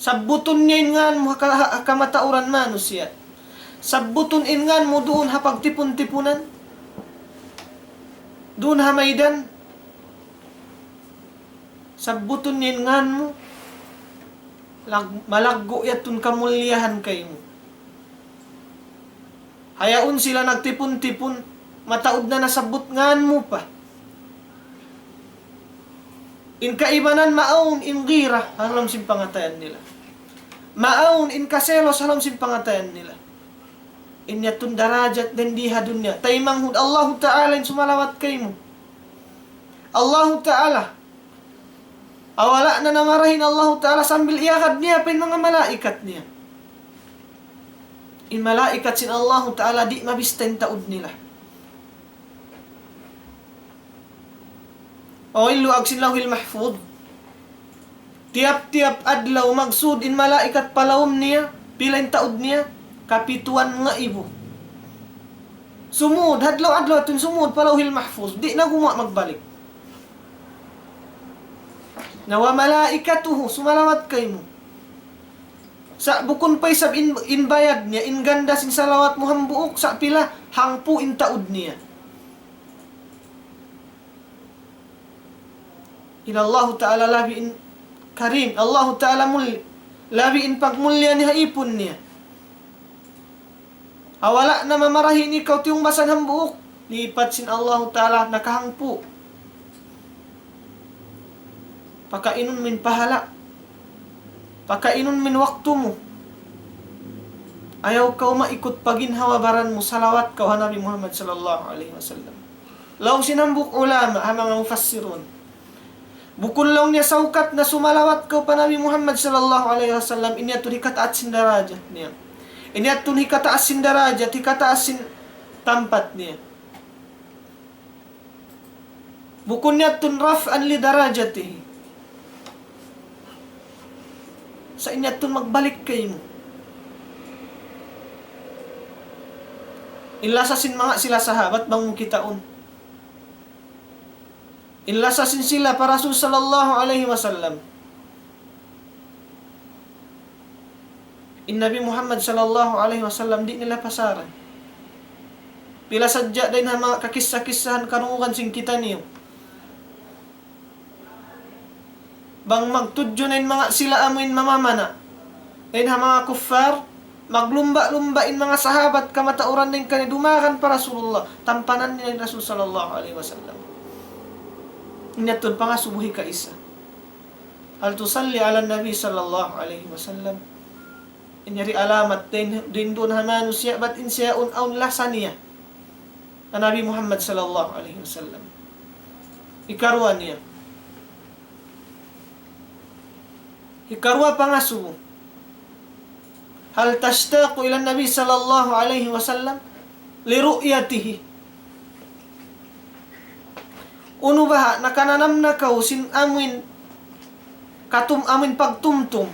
Sabbutun niya in ngan mu ha ka-, ha, ha kamatauran manusiya'. Sabbutun in ngan mu duun ha pagtipun-tipunan. Duun ha maidan. Sabbutun niya in ngan mu. Lag-, malaggu' yadtu in kamuliyahan kaymu. Hayaun sila nagtipun-tipun, mataud na nasabbut ngan mu pa. In kaibanan maawn in gira ha lawm sin pangatayan nila. Maawn in kaselos ha lawm sin pangatayan nila. In yadtu in darajat dayn di ha dunya. Taymanghud Allahu Ta'ala in sumalawat kaymu. Allahu Ta'ala. Aw wala' na namarahi in Allahu Ta'ala sambil iyagad niya pa in manga malaikat niya. In malaikat sin Allahu Ta'ala di' mabista in taud nila. Aw in luag sin Lawhil Mahfuz. Tiyap-tiyap adlaw magsud in malaikat pa lawm niya, pila in taud niya, kapituan ngaibu. Sumud, adlaw-adlaw yadtu in sumud pa Lawhil Mahfuz, di' na gumuwa' magbalik. Na wa malaikatuhu, sumalawat kaymu. Sa' bukun pa isab in, in bayad niya, in ganda sin salawat mu hambuuk, sa' pila, hangpu' in taud niya. In Allahu Ta'ala labi in karim, Allahu Ta'ala mul-, labi in pagmulliya niya ha ipun niya. Aw wala' na mamarahi in ikaw tiyungbasan hambuuk, lipat sin Allahu Ta'ala nakahangpu'. Pakainun mu in pahala'. Pakainun mu in waktu mu. Ayaw kaw maikut pa ginhawa-baran mu, salawat kaw ha Nabi Muhammad sallallahu alayhi wasallam. Laung sin hambuuk ulama, ha manga mufassirun. Bukun laung niya saukat na sumalawat kaw pa Nabi Muhammad sallallahu alayhi wasallam, in yadtu hikataas sin darajat niya. In yadtu hikataas sin darajat, hikataas sin tampat niya. Bukun yadtu رفعا لدرجته. Sa' in yadtu magbalik kaymu. In lasa sin manga sila sahabat bang mu kitaun. In lasa sin sila pa Rasul sallallahu alayhi wasallam. In Nabi Muhammad sallallahu alayhi wasallam di' nila pasaran. Pila sadja dayn ha manga kakissa-kissahan karungugan sin kitaniyu. Bang magtudju na in manga sila amuin mamamana'. Dayn ha manga kuffar, maglumba'-lumba' in manga sahabat kamatauran dayn kaniya dumagan pa Rasulullah. Tampanan nila in Rasul sallallahu alayhi wasallam. In yadtu in pangasubu hikaisa. هل تصلي على النبي صلى الله عليه وسلم؟ In yari alamat dayn, dayn duun ha manusiya', bat in siya awn, awn lasa niya. Ha Nabi Muhammad sallallahu alayhi wasallam. Hikaruwa niya. Hikaruwa pangasubu. هل تشتاق إلى النبي صلى الله عليه وسلم لرؤيته؟ Unu baha', nakananam na kaw sin amuin katum-, amuin pagtumtum,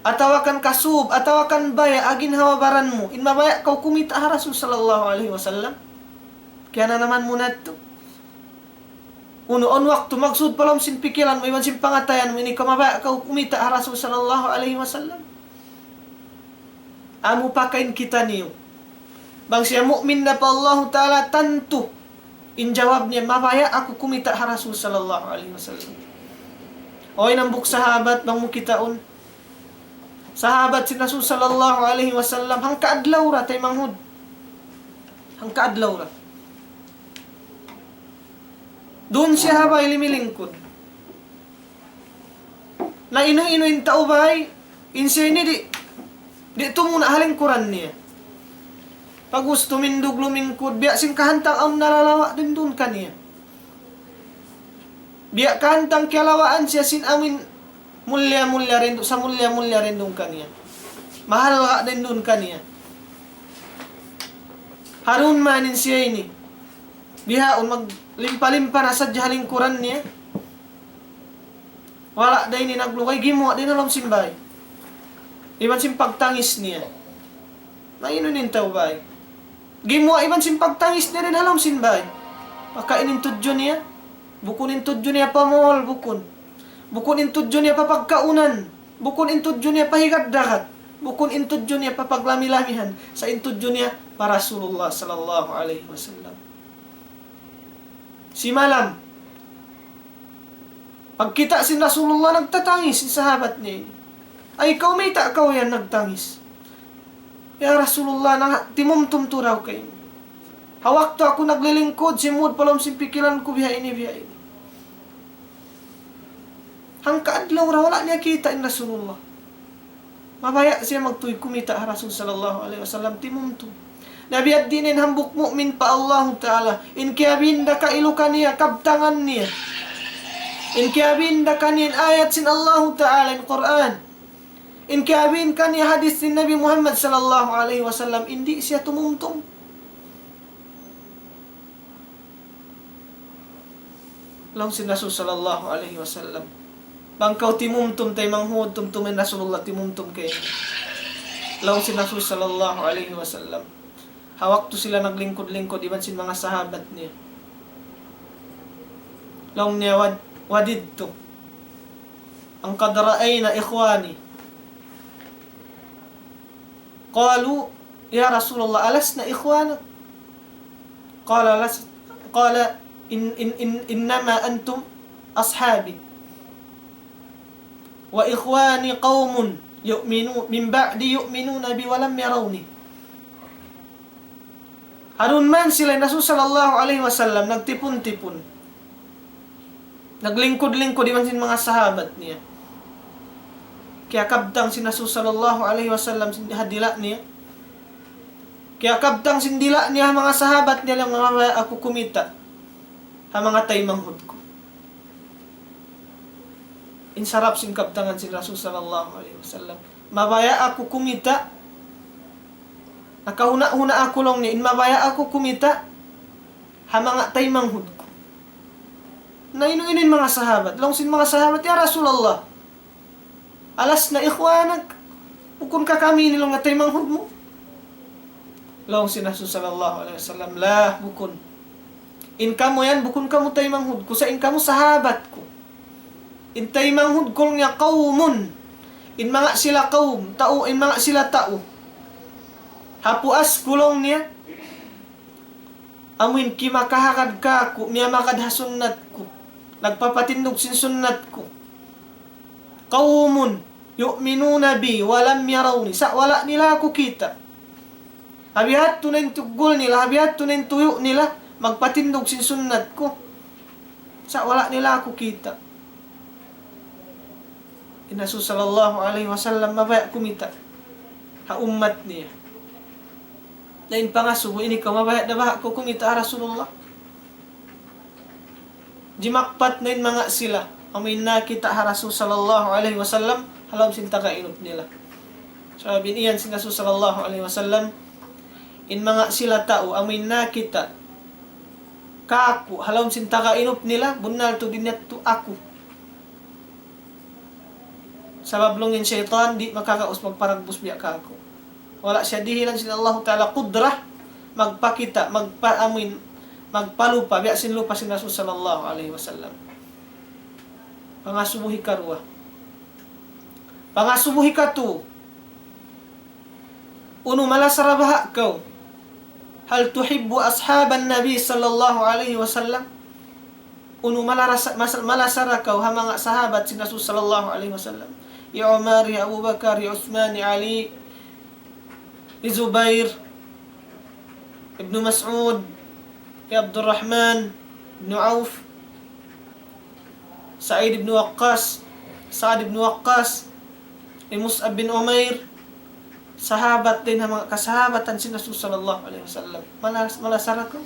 atawa kan kasub, atawa kan baya' ha ginhawa-baran mu, in mabaya' kaw kumita' ha Rasul sallallahu alayhi wasallam? Kiyananaman mu na yadtu. Unu, awn waktu magsud pa lawm sin pikilan mu iban sin pangatayan mu, in ikaw mabaya' kaw kumita' ha Rasul sallallahu alayhi wasallam? Amu pakain kitaniyu. Bang siya mu'min na pa Allahu Ta'ala, tantu in jawab niya, mabaya' aku kumita' ha Rasul sallallahu alayhi wasallam. O, in hambuuk sahabat, bang mu kitaun. Sahabat sin Rasul sallallahu alayhi wasallam, hangka adlaw ra, taymanghud. Hangka adlaw ra. Duun siya ha bay limilingkud. Na inu-inu in tau bay, in siya ini di', di' tumuna' ha lingkuran niya. Pag'ubus tumindug lumingkud, biya' sin kahantang awn nalalawa' duun kaniya. Biya' kahantang kiyalawaan siya sin amuin mulliya-mulliya dayn duun, samulliya-mulliya dayn duun kaniya. Mahalga' dayn duun kaniya. Harun mayan in siya ini. Bihaun maglimpa-limpa na sadja ha lingkuran niya. Wala' da ini naglugay, gimuwa' da in ha lawm sin bay. Iban sin pagtangis niya. Mayta' in tau bay? Gimuwa' iban sin pagtangis niya dayn ha lawm sin bay. Pakain in tudju niya? Bukun in tudju niya pa mall, bukun. Bukun in tudju niya pa pagkaunan. Bukun in tudju niya pa higad dagat. Bukun in tudju niya pa paglami-lamihan. Sa' in tudju niya pa Rasulullah sallallahu alayhi wasallam. Simalam, pagkita' sin Rasulullah, nagtatangis in sahabat niya ini. Ay, kaw, mayta' kaw yan nagtangis? Ya Rasulullah, na, timumtum tuud aku kaymu. Ha waktu aku naglilingkud, simud pa lawm sin pikilan ku biha ini, biha ini. Hangka adlaw ra wala' niya kita' in Rasulullah. Mabaya' siya magtuy kumita' ha Rasul sallallahu alayhi wasallam, timumtum. Na biya' diin in hambuuk mu'min pa Allahu Ta'ala. In kiyabin da kailu kaniya, kabtangan niya. In kiyabin da kaniya in ayat sin Allahu Ta'ala, in Qur'an. In kiyabin kaniya hadith sin Nabi Muhammad sallallahu alayhi wasallam, di' siya tumumtum. Laung sin Rasul sallallahu alayhi wasallam, "Bang kaw timumtum taymanghud, tumtuma in Rasulullah timumtum kaymu." Laung sin Rasul sallallahu alayhi wasallam. Ha waktu sila naglingkud-lingkud iban sin manga sahabat niya. Laung niya, "Wad-, وددت أن قد رأينا إخواني." قالوا: "يا رسول الله، ألسنا إخوانك؟" قال: "لس-، قال: إن، إن، إن، إنما أنتم أصحابي، وإخواني قوم يؤمنو-، من بعدي يؤمنون بي ولم يروني." Ha duun man sila in Rasul sallallahu alayhi wasallam, nagtipun-tipun. Naglingkud-lingkud iban sin manga sahabat niya. Kiyakabtang sin Rasul sallallahu alayhi wasallam sin ha dila' niya. Kiyakabtang sin dila' niya ha manga sahabat niya, laung, "Mabaya' aku kumita' ha manga taymanghud ku." In sarap sin kabtangan sin Rasul sallallahu alayhi wasallam. "Mabaya' aku kumita', nakahuna'-huna' aku," laung niya, "in mabaya' aku kumita' ha manga taymanghud ku." Na inu-inu in manga sahabat? Laung sin manga sahabat, "Ya Rasulullah, ألسنا إخوانك؟ Bukun ka kami ini, laung, taymanghud mu?" Laung sin Rasul sallallahu alayhi wasallam, "La, bukun. In kamu yan, bukun kamu taymanghud ku, sa' in kamu sahabat ku. In taymanghud ku, laung niya, قوم. In manga sila qawm, tau, in manga sila tau. Ha puas ku," laung niya, "amuin kimakahagad kāku', miyamagad ha sunnat ku, nagpapatindug sin sunnat ku. قوم يؤمنون بي ولم يروني." Sa' wala' nila aku kita'. Ha bihadtu na in tuggul nila, ha bihadtu na in tuyu' nila, magpatindug sin sunnat ku. Sa' wala' nila aku kita'. In Rasul sallallahu alayhi wasallam mabaya' kumita' ha ummat niya. Na in pangasubu ini, kaw mabaya' da baha' kaw kumita' ha Rasulullah? Jimakpat na in manga sila, amuin nakita' ha Rasul sallallahu alayhi wasallam, ha lawm sin taga inup nila. Sabab in iyan sin Rasul sallallahu alayhi wasallam, in manga sila tau, amuin nakita' kāku', ha lawm sin taga inup nila, bunnal tuud in yadtu aku. Sabab laung in saytan, di' makagaus magparagbus biya' kāku'. Wala' siya dihilan sin Allahu Ta'ala qudrah, magpakita', magpa-, amuin, magpalupa, biya' sin lupa sin Rasul sallallahu alayhi wasallam. Pangasubu hikaruwa. Pangasubu hikatu. Unu malasara baha' kaw? هل تحب أصحاب النبي صلى الله عليه وسلم؟ Unu malarasa-, mas-, malasara kaw ha manga sahabat sin Rasul sallallahu alayhi wasallam? Hi Umar, hi Abu Bakar, hi Uthman, hi Ali, hi Zubair, Ibnu Mas'ud, hi Abdurrahman ibnu Auf, Sa'id ibn Waqqas, Sa'ad ibn Waqqas, hi Mus'ab bin Umair, sahabat dayn ha manga kasahabatan sin Rasul sallallahu alayhi wasallam. Malas-, malasara kaw?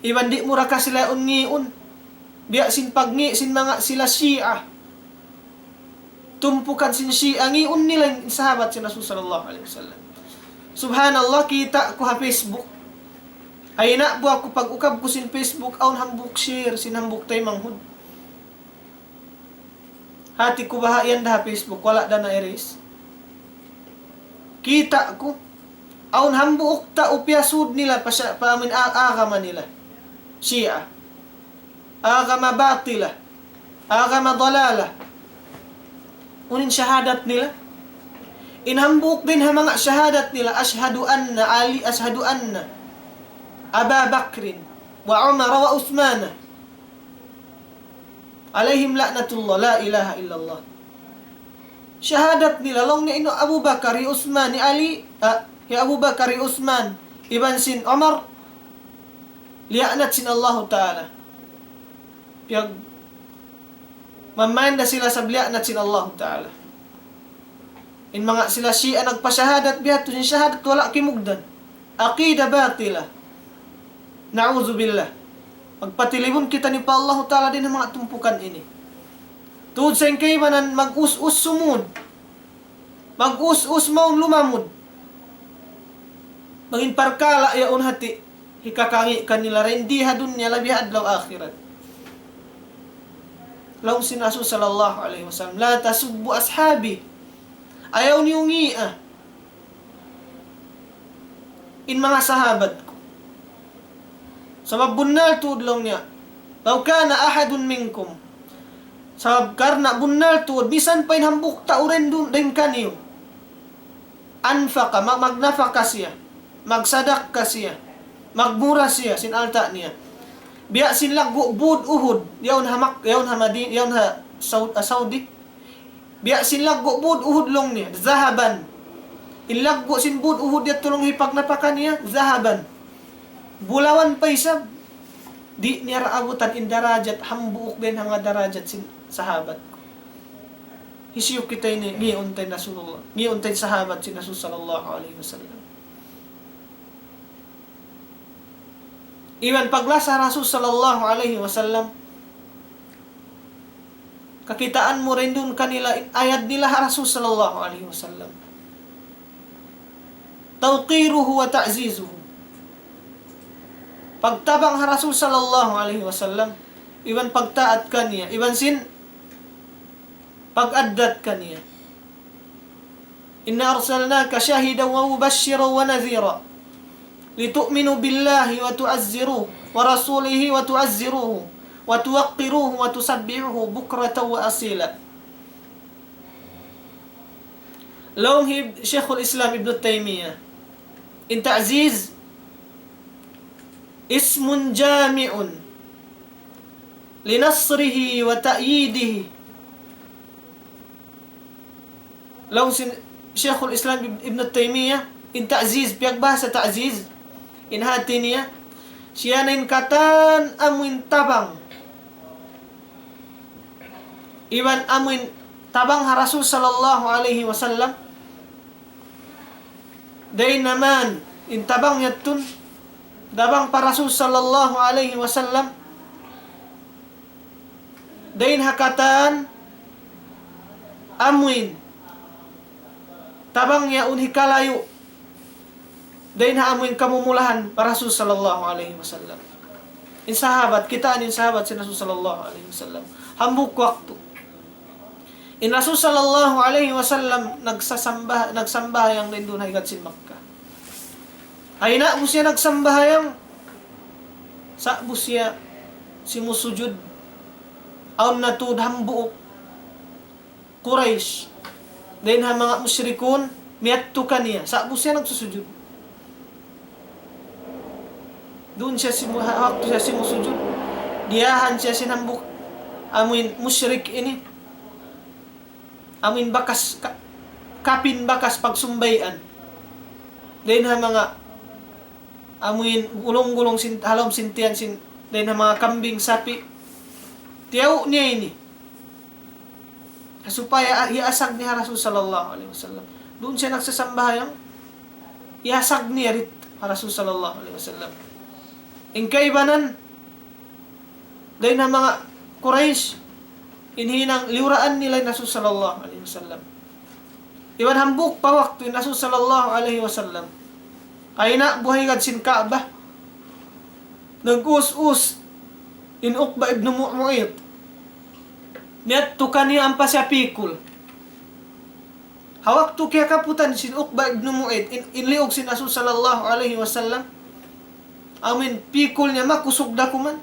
Iban di' mu ra ka sila yaun ngiun. Biya' sin pagngi' sin manga sila Shia. Tumpukan sin Shia, ngiun nila in sahabat sin Rasul sallallahu alayhi wasallam. Subhanallah, kita' ku ha Facebook. Ay na, buwa ku pag-ukab ku sin Facebook, awn hambuuk share sin hambuuk taymanghud. Hati ku baha' yan da ha Facebook, wala' da na-erase. Kita' ku, awn hambuuk tau piyasud nila pa siya, pa amin a-, agama nila. Shia. Agama batila. Agama dalala. Unu in shahadat nila? In hambuuk dayn ha manga shahadat nila, أشهد أن علي، أشهد أن أبا بكر وعمر وعثمان عليهم لعنة الله، لا إله إلا الله. Shahadat nila, laung niya in Abu Bakar, hi Usman, hi Ali, ah, hi Abu Bakar, hi Usman, iban sin Umar, liyaanat sin Allahu Ta'ala. Piyag-, mamayan da sila sa' liyaanat sin Allahu Ta'ala. In manga sila Shia nagpashahadat biya' hādtu, sin shahadat wala' kimugdan. Aqida batila. Na'udzubillah. Magpatilibun kitaniyu pa Allahu Ta'ala dayn ha manga tumpukan ini. Tuud sa' in kaibanan mag-us-us sumūd. Mag-us-us mawn lumamud. Bang in parkala' yaun hati, hikakangi' kanila dayn di ha dunya labi ha adlaw akhirat. Laung sin Rasul sallallahu alayhi wasallam, لا تسبوا أصحابي. Ayaw niyu ngi'a in manga sahabat ku. Sabab bunnal tuud laung niya, لو كان أحد منكم. Sabab karna' bunnal tuud, misan pa in hambuuk tau dayn duun, dayn kaniyu. أنفق, mag-, magnapaka siya, magsadakka siya, magmura siya sin alta' niya. Biya' sin laggu' būd Uhud, yaun ha Mak-, yaun ha Madin-, yaun ha Saud-, ah, Saudi. Biya' sin laggu' būd Uhud laung niya, ذهبا. In laggu' sin būd Uhud yadtu laung hipagnapaka niya, ذهبا. Bulawan pa isab, di' niya ra abutan in darajat, hambuuk dayn ha manga darajat sin sahabat. Hisiyu kita ini, ngi'un ta in Rasulullah, ngi'un ta in sahabat sin Rasul sallallahu alayhi wasallam. Iban paglasa Rasul sallallahu alayhi wasallam, kakitaan mu dayn duun kanila in ayad nila ha Rasul sallallahu alayhi wasallam. توقيره وتعزيزه. Pagtabang ha Rasul sallallahu alayhi wasallam, iban pagtaat kaniya, iban sin pag-addat kaniya. إنا أرسلناك شاهدا ومبشرا ونذيرا لتؤمنوا بالله وتعزروه ورسوله وتعزروه وتوقروه وتسبحوه بكرة وأصيلا. Laung hi Shaykhul Islam Ibn Taymiyyah, in ta'ziz اسم جامع لنصره وتأييده. Laung sin Shaykhul Islam Ib-, Ibn Taymiyyah, in ta'ziz, piyagbahasa ta'ziz, in hati niya, siya na in katan amuin tabang. Iban amuin tabang ha Rasul sallallahu alayhi wasallam, dayn ha man, in tabang yadtu, tabang pa Rasul sallallahu alayhi wasallam, dayn ha katan amuin tabang yaun hikalayu', dayn ha amuin kamumulahan pa Rasul sallallahu alayhi wasallam. In sahabat, kitaa niyu in sahabat sin Rasul sallallahu alayhi wasallam. Hambuuk waktu. In Rasul sallallahu alayhi wasallam nagsasamba-, nagsambahayang dayn duun ha higad sin Makkah. Hayna bu siya nagsambahayang, sa' bu siya simusujud, awn na tuud hambuuk Quraysh, dayn ha manga mushrikun, miyadtu kaniya, sa' bu siya nagsusujud. Duun siya simu-, ha-, waktu siya simusujud, diyahan siya sin hambuuk amuin mushrik ini. Amuin bakas ka-, kapin bakas pagsumbayan. Dayn ha manga amuin gulung-gulung sin, ha lawm sin tiyan sin, dayn ha manga kambing, sapi'. Tiyaw' niya ini. Supaya, ah, iyasag niya ha Rasul sallallahu alayhi wasallam. Duun siya nagsasambahayang, iyasag niya rit ha Rasul sallallahu alayhi wasallam. In kaibanan, dayn ha manga Quraysh, in hinang liyuraan nila in Rasul sallallahu alayhi wasallam. Iban hambuuk pa waktu in Rasul sallallahu alayhi wasallam, hayna bu ha higad sin Ka'bah, nag-us-us in Uqba ibn Mu-, Mu'ayt. Miyadtu kaniya ampa siya pikul. Ha waktu kiyakaputan sin Uqba ibn Mu'ayt, in, in liug sin Rasul sallallahu alayhi wasallam, amuin pikul niya makusug da kuman.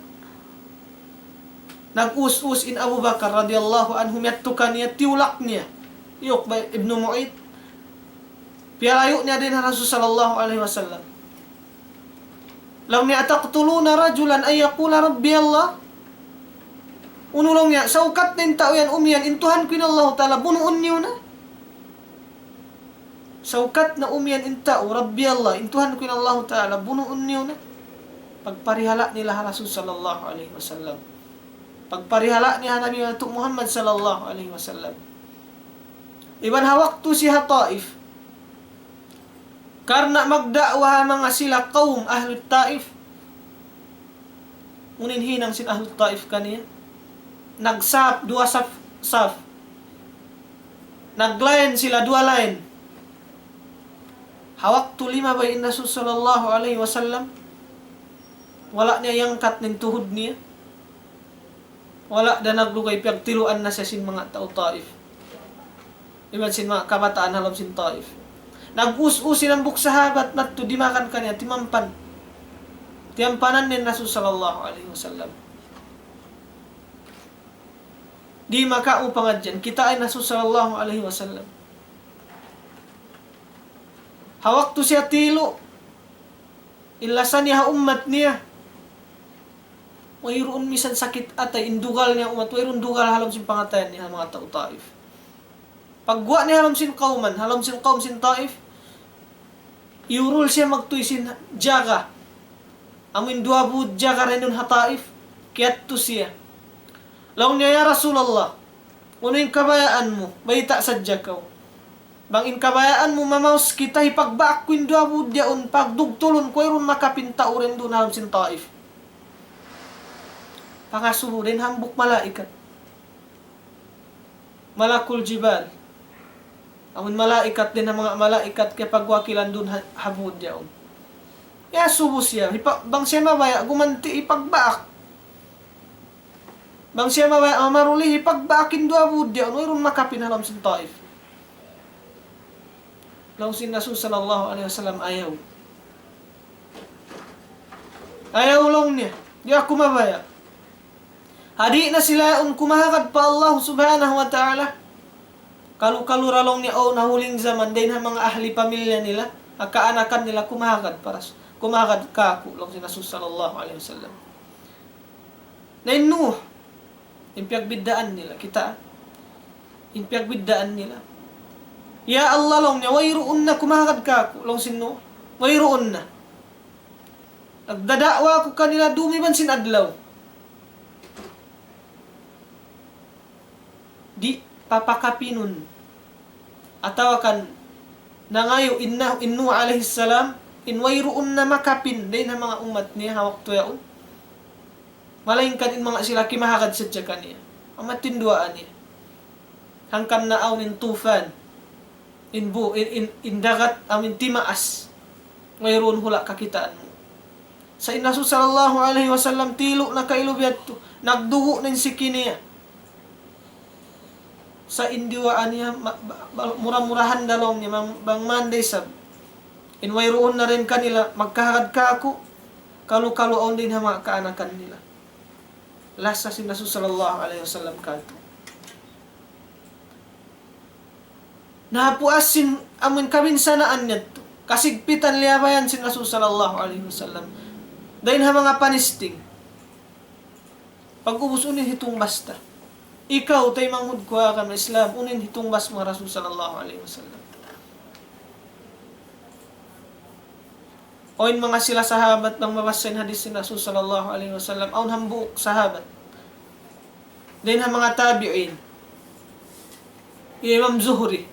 Nag-us-us in Abu Bakar radiyallahu anhu, miyadtu kaniya, tiyulak niya hi Uqba ibn Mu'ayt. Piyalayu' niya dayn ha Rasul sallallahu alayhi wasallam. Laung niya, "أتقتلون رجلا أن يقول ربي الله؟" Unu laung niya, saukat na in tau yan umiyan, "In Tuhan ku in Allahu Ta'ala," bunuun niyu na. Saukat na umiyan in tau, "Rabbi Allah, in Tuhan ku in Allahu Ta'ala," bunuun niyu na. Pagparihala' nila ha Rasul sallallahu alayhi wasallam. Pagparihala' niya ha Nabi natu' Muhammad sallallahu alayhi wasallam. Iban ha waktu siya ha Taif, karna' magda'wa ha manga sila kawm ahlu Taif. Unu in hinang sin ahlu Taif kaniya? Nagsap, duwa sap, sap. Naglain sila, duwa lain. Ha waktu limabay in Rasul sallallahu alayhi wasallam, wala' niya iyangkat in tuhud niya. Wala' da naglugay, piyagtiluan na siya sin manga tau Taif. Iban sin manga kabataan ha lawm sin Taif. Nag-us-us in hambuuk sahabat madtu, dimakan kaniya, timampan. Tiyampanan niya in Rasul sallallahu alayhi wasallam. Di' makaupang hadja, kitaa in Rasul sallallahu alayhi wasallam. Ha waktu siya tilu', in lasa niya ha ummat niya. Wayruun misan sakit atay, in dugal niya ummat, wayruun dugal ha lawm sin pangatayan niya ha manga tau Taif. Pagguwa' niya ha lawm sin kawman, ha lawm sin kawm sin Taif, iyurul siya magtuy sin jaga. Amuin duwa būd jaga dayn duun ha Taif, kiyadtu siya. Laung niya, "Ya Rasulullah, unu in kabayaan mu? Bayta' sadja kaw. Bang in kabayaan mu, mamaus kita, hipagbaak ku in duwa būd yaun, pagdugtulun ku, wayruun makapin tau dayn duun ha lawm sin Taif." Pangasubu dayn hambuuk malaikat. Malakul Jibal. Amun malaikat dayn ha manga malaikat kiyapagwakilan duun ha, ha būd yaun. Iyasubu siya, hipa-, bang siya mabaya', gumanti', hipagbaak. Bang siya mabaya', mamaruli, hipagbaak in duwa būd yaun, wayruun makapin ha lawm sin Taif. Laung sin Rasul sallallahu alayhi wasallam, "Ayaw. Ayaw," laung niya, "di' aku mabaya'." Ha di' na sila yaun kumahagad pa Allah subhanahu wa ta'ala. Kalu-kalu ra laung niya, awn ha huling jaman, dayn ha manga ahli pamilya nila, ha kaanakan nila kumahagad pa Ras-, kumahagad kāku', laung sin Rasul sallallahu alayhi wasallam. Na in Nuh, in piyagbiddaan nila, kita, in piyagbiddaan nila. "Ya Allah," laung niya, "wayruun na kumahagad kāku'," laung sin Nuh, "wayruun na. Nagdada'wa aku kanila dum iban sin adlaw. Di' papakapinun." Atawa kan nangayu' in Na-, in Nuh alayhi salam, in wayruun na makapin dayn ha manga ummat niya ha waktu yaun. Malaingkan in manga sila kimahagad sadja kaniya. Amu in duwaa niya. Hangkan na awn in tufan. In bu-, in, in, in dagat amu in timaas. Wayruun hula' kakitaan mu. Sa' in Rasul sallallahu alayhi wasallam tilu' na kailu biya' yadtu. Nagdugu' na in siki niya. Sa' in duwaa niya, ma-, ba-, ba-, mura-murahan da laung niya, bang, bang man da isab. In wayruun na dayn kanila, magkahagad kāku', kalu-kalu awn dayn ha manga kaanakan nila. Lasa sin Rasul sallallahu alayhi wasallam katu'. Napuas sin amun kabinsanaan niya yadtu. Kasigpitan liyabayan sin Rasul sallallahu alayhi wasallam. Dayn ha manga panisting. Pag-ubus unu in hitungbas ta? Ikaw, taymanghud ku ha agama Islam, unu in hitungbas mu ha Rasul sallallahu alayhi wasallam? Awn manga sila sahabat bang mabassa in hadith sin Rasul sallallahu alayhi wasallam, awn hambuuk sahabat. Dayn ha manga tabi'in. Imam Zuhri.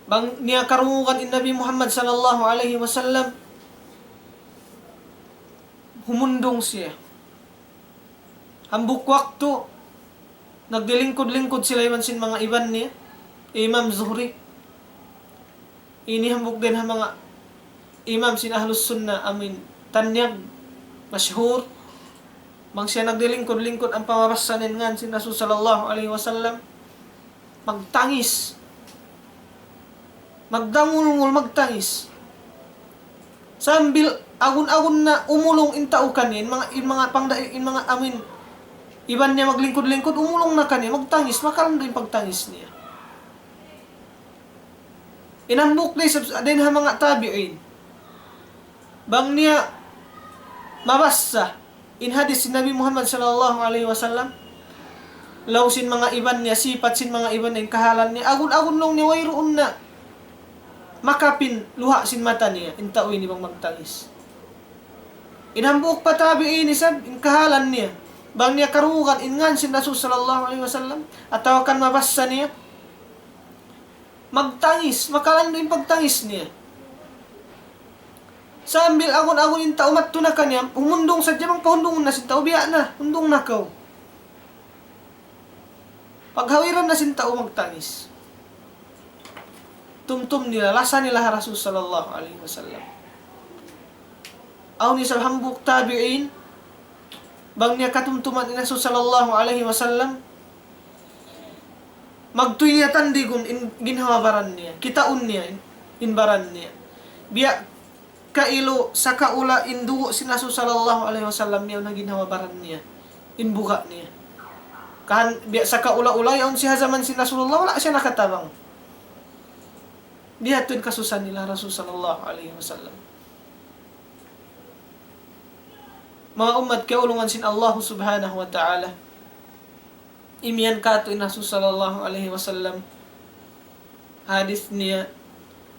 Bang niya karungugan in Nabi Muhammad sallallahu alayhi wasallam, humundung siya. Hambuuk waktu, nagdilingkud-lingkud sila iban sin manga iban niya, Imam Zuhri. Ini hambuuk dayn ha manga imam sin Ahlus Sunnah, amuin tanyag, mashhur. Bang siya nagdilingkud-lingkud ampa mabassa in ngan sin Rasul sallallahu alayhi wasallam. Magtangis. Magdangulngul, magtangis. Sambil agun-agun na umulung in tau kaniya, in manga, in manga pangda-, in manga amin, iban niya maglingkud-lingkud, umulung na kaniya, magtangis, makalandu' in pagtangis niya. In hambuuk da isab, dayn ha manga tabi'in. Bang niya mabassa in hadith sin Nabi Muhammad sallallahu alayhi wasallam, laung sin manga iban niya, sipat sin manga iban niya, in kahalan niya, agun-agun laung niya wayruun na makapin luha' sin mata niya, in tau ini bang magtangis. In hambuuk pa tabi'in isab, in kahalan niya, bang niya karugan in ngan sin Rasul sallallahu alayhi wasallam, atawa kan mabassa niya, magtangis, makalandu' in pagtangis niya. Sambil agun-agun in tau madtu na kaniya, humundung sadja bang pahundungun na sin tau, biya' na, hundung na kaw. Paghawiran na sin tau magtangis. Tumtum nila, lasa nila ha Rasul sallallahu alayhi wasallam. Awn isab hambuuk tabi'in, bang niya katumtuman in Rasul sallallahu alayhi wasallam, magtuy niya tandigun in ginhawa-baran niya, kitaun niya in, in baran niya. Biya' kailu sakaula in dugu' sin Rasul sallallahu alayhi wasallam, yaun ha ginhawa-baran niya, in buga' niya. Kahan, biya' sakaula-ula yaun siya ha jaman sin Rasulullah, wala' siya nakatabang. Biya' ha yan in kasusahan nila Rasul sallallahu alayhi wasallam. Manga ummat kiyaulungan sin Allah subhanahu wa ta'ala. Imiyan katu' in Rasul sallallahu alayhi wasallam. Hadith niya,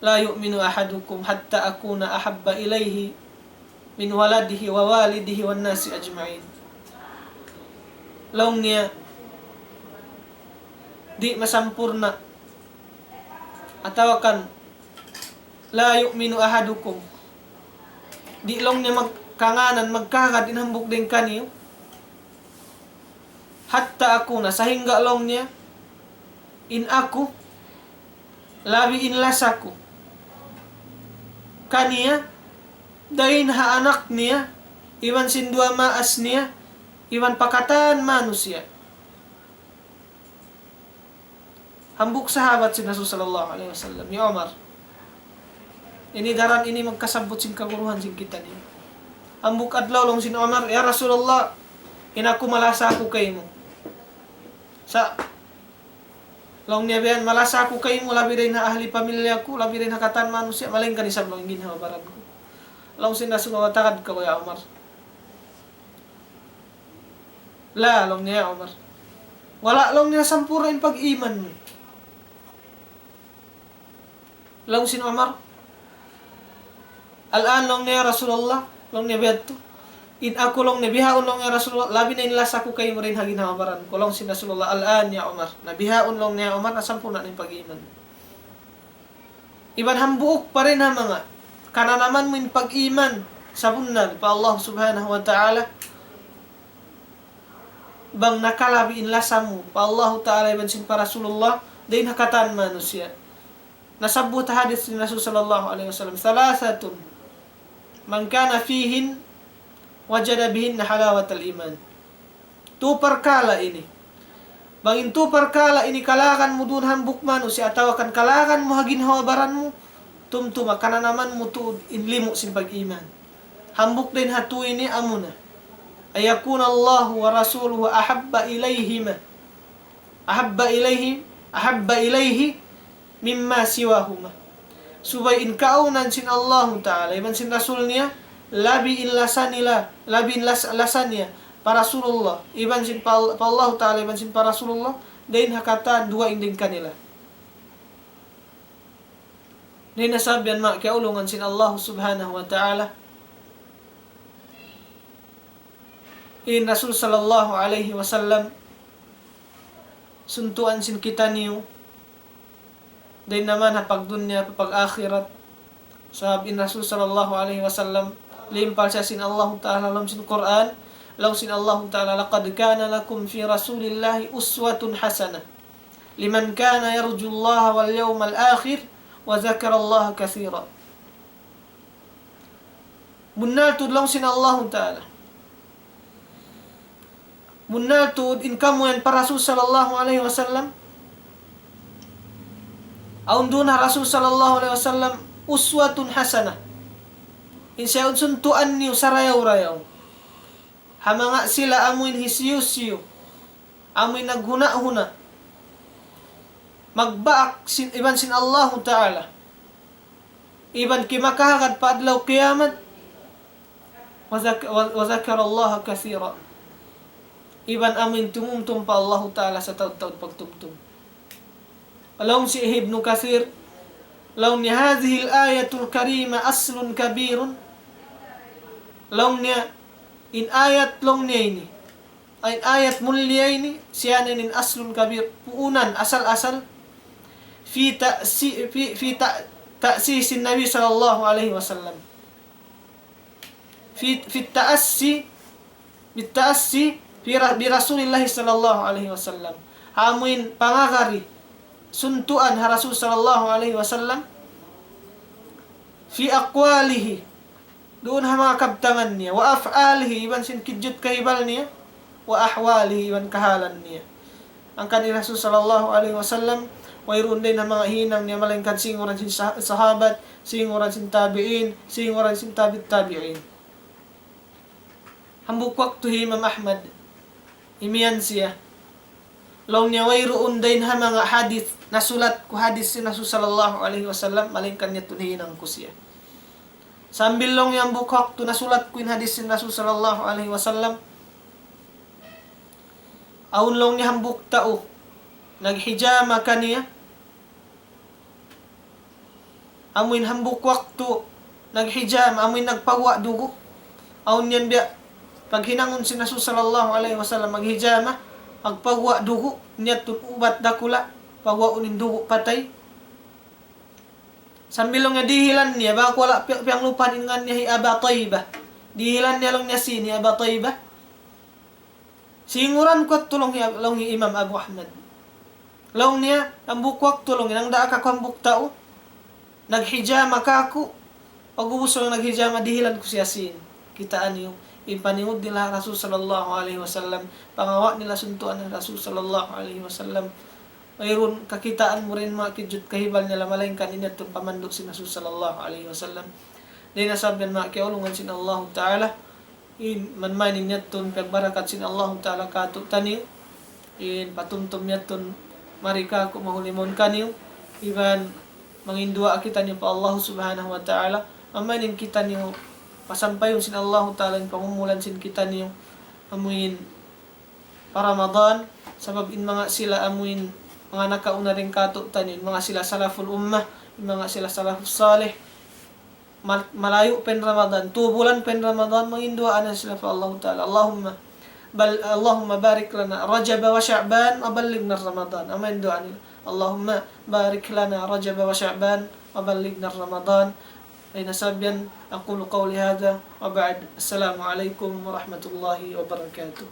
لا يؤمن أحدكم حتى أكون أحب إليه من ولده ووالده والناس أجمعين. Laung niya, di' masampurna', atawa kan, لا يؤمن أحدكم. Di' laung niya magkangānan, magkahagad in hambuuk dayn kaniyu. حتى أكون, sahingga laung niya, in aku, labi in lasa ku kaniya, dayn ha anak niya, iban sin duwa maas niya, iban pa katan manusiya'. Hambuuk sahabat sin Rasul sallallahu alayhi wasallam, hi Umar. Ini daran ini magkasabbut sin kaguruhan sin kitaniyu. Hambuuk adlaw laung sin Umar, "Ya Rasulullah, in aku malasa aku kaymu. Sa', laung niya biya' yan, malasa aku kaymu, labi dayn ha ahli pamilya ku, labi dayn ha katan manusiya', malaingkan isab laung in ginhawa-baran ku." Laung sin Rasulullah, "Tagad kaw, ya Umar." "La," laung niya, "ya Umar. Wala'," laung niya, "sampurna' in pag-iman mu." Laung sin Umar, "الآن," laung niya, "ya Rasulullah," laung niya, "biyadtu. In aku," laung niya, "bihaun," laung niya, "ya Rasulullah, labi na in lasa ku kaymu dayn ha ginhawa-baran ku." Laung sin Rasulullah, "الآن يا عمر." Na bihaun, laung niya, "Ya Umar, na sampurna' na in pag-iman." Iban hambuuk pa dayn ha manga kananaman mu in pag-iman sabunnal pa Allah Subhanahu wa Ta'ala, bang nakalabi in lasa mu pa Allahu Ta'ala iban sin pa Rasulullah, dayn ha katan manusiya'. Nasabbut ha hadith sin Rasul sallallahu alayhi wasallam, ثلاثة من كن فيهن وجد بهن حلاوة الإيمان. Tu parkala' ini. Bang in tu parkala' ini kalagan mu duun hambuuk manusiya' atawa kan kalagan mu ha ginhawa-baran mu, tumtuma kananaman mu tuud in limu' sin pag-iman. Hambuuk dayn ha tu ini amuna, أن يكون الله ورسوله أحب إليهما، أحب إليه، أحب إليه مما سواهما. Subay in kaawnan sin Allahu Ta'ala iban sin Rasul niya, labi in lasa nila, labi in las-, lasa niya pa Rasulullah, iban sin pa, pa Allahu Ta'ala, iban sin pa Rasulullah, dayn ha katan duwa in dayn kanila. Na in sabab yan, manga kiyaulungan sin Allah Subhanahu wa Ta'ala, in Rasul sallallahu alayhi wasallam, suntuan sin kitaniyu, dayn naman ha pagdunya, pa pag-akhirat. Sabab in Rasul sallallahu alayhi wasallam, limpal siya sin Allahu Ta'ala ha lawm sin Qur'an, laung sin Allahu Ta'ala, لقد كان لكم في رسول الله أسوة حسنة لمن كان يرجو الله واليوم الآخر وذكر الله كثيرا. Bunnal tuud laung sin Allahu Ta'ala. Bunnal tuud in kamu yan pa Rasul sallallahu alayhi wasallam. Awn duun ha Rasul sallallahu alayhi wasallam uswatun hasanah. In siya suntuan niyu sarayaw-rayaw. Ha manga sila amuin hisiyu-siyu. Amuin naghuna-huna. Magbaak sin, iban sin Allahu Ta'ala. Iban kimakahagad pa adlaw kiyamat. وذك-، و-، وذكر الله كثيرا. Iban amuin tumumtum pa Allahu Ta'ala sataud-taud pagtumtum. Laung hi Ibnu Kathir, laung niya هذه الآية الكريمة أصل كبير. Laung niya, in ayat laung niya ini. Ay, ayat mulia ini, siya na in أصل كبير. Puunan, asal-asal. في تأسي-، في، في ت-، تأسيس النبي صلى الله عليه وسلم. في، في التأسي، بالتأسي في ر-، برسول الله صلى الله عليه وسلم. Amuin pangagari, suntuan ha Rasul sallallahu alayhi wasallam. في أقواله, duun ha manga kabtangan niya. وأفعاله, iban sin kidjut kahibal niya. وأحواله, iban kahalan niya. Hangkan in Rasul sallallahu alayhi wasallam, wayruun dayn ha manga hinang niya, malaingkan singuran sin sah-, sahabat, singuran sin tabi'in, singuran sin tabi'it tabi'in. Hambuuk waktu hi Imam Ahmad, imiyan siya. Laung niya wayruun dayn ha manga hadith, nasulat ku hadith sin Rasul sallallahu alayhi wasallam, malaingkan yadtu hinang ku siya. Sambil laung niya hambuuk waktu nasulat ku in hadith sin Rasul sallallahu alayhi wasallam, awn laung niya hambuuk tau, naghijama kaniya, amuin hambuuk waktu naghijama, amuin nagpaguwa' dugu'. Awn yan biya' paghinangun sin Rasul sallallahu alayhi wasallam maghijama, magpaguwa' dugu', niya tuud ubat dakula', paguwaun in dugu' patay. Sambil laung niya dihilan niya, bang wala' pi-, piyanglupahan in ngan niya hi Aba Taybah. Dihilan niya laung niya sin hi Aba Taybah. Singuran ku yadtu laung hi, laung hi Imam Abu Ahmad. Laung niya, hambuuk waktu laung niya, nangdaak aku hambuuk tau, naghijama kāku', pag'ubus laung naghijama, dihilan ku siya sin. Kitaa niyu, in paningud nila Rasul sallallahu alayhi wasallam, pangawa' nila suntuan Rasul sallallahu alayhi wasallam. Wayruun kakitaan mu dayn ha manga kidjut kahibal nila, malaingkan in yadtu pamandu' sin Rasul sallallahu alayhi wasallam. Dayn ha sabab yan manga kiyaulungan sin Allahu Ta'ala, in, man mayan in yadtu in pagbarakat sin Allahu Ta'ala kātu'niyu, in patumtum yadtu mari kāku' mahuli mawn kaniyu, iban manginduwaa kitaniyu pa Allah Subhanahu wa Ta'ala, man mayan in kitaniyu pasampayun sin Allahu Ta'ala in pamumulan sin kitaniyu, amuin pa Ramadan, sabab in manga sila amuin manga nakauna dayn kātu'niyu, in manga sila salaful ummah, in manga sila salafus salih, mal-, malayu' pa in Ramadan, tū bulan pa in Ramadan, manginduwaa na sila pa Allahu Ta'ala. اللهم بل-، اللهم بارك لنا رجب وشعبان وبلغنا رمضان. Amu in duwaa nila. اللهم بارك لنا رجب وشعبان وبلغنا رمضان. Dayn ha sabab yan, أقول قولي هذا وبعد. السلام عليكم ورحمة الله وبركاته.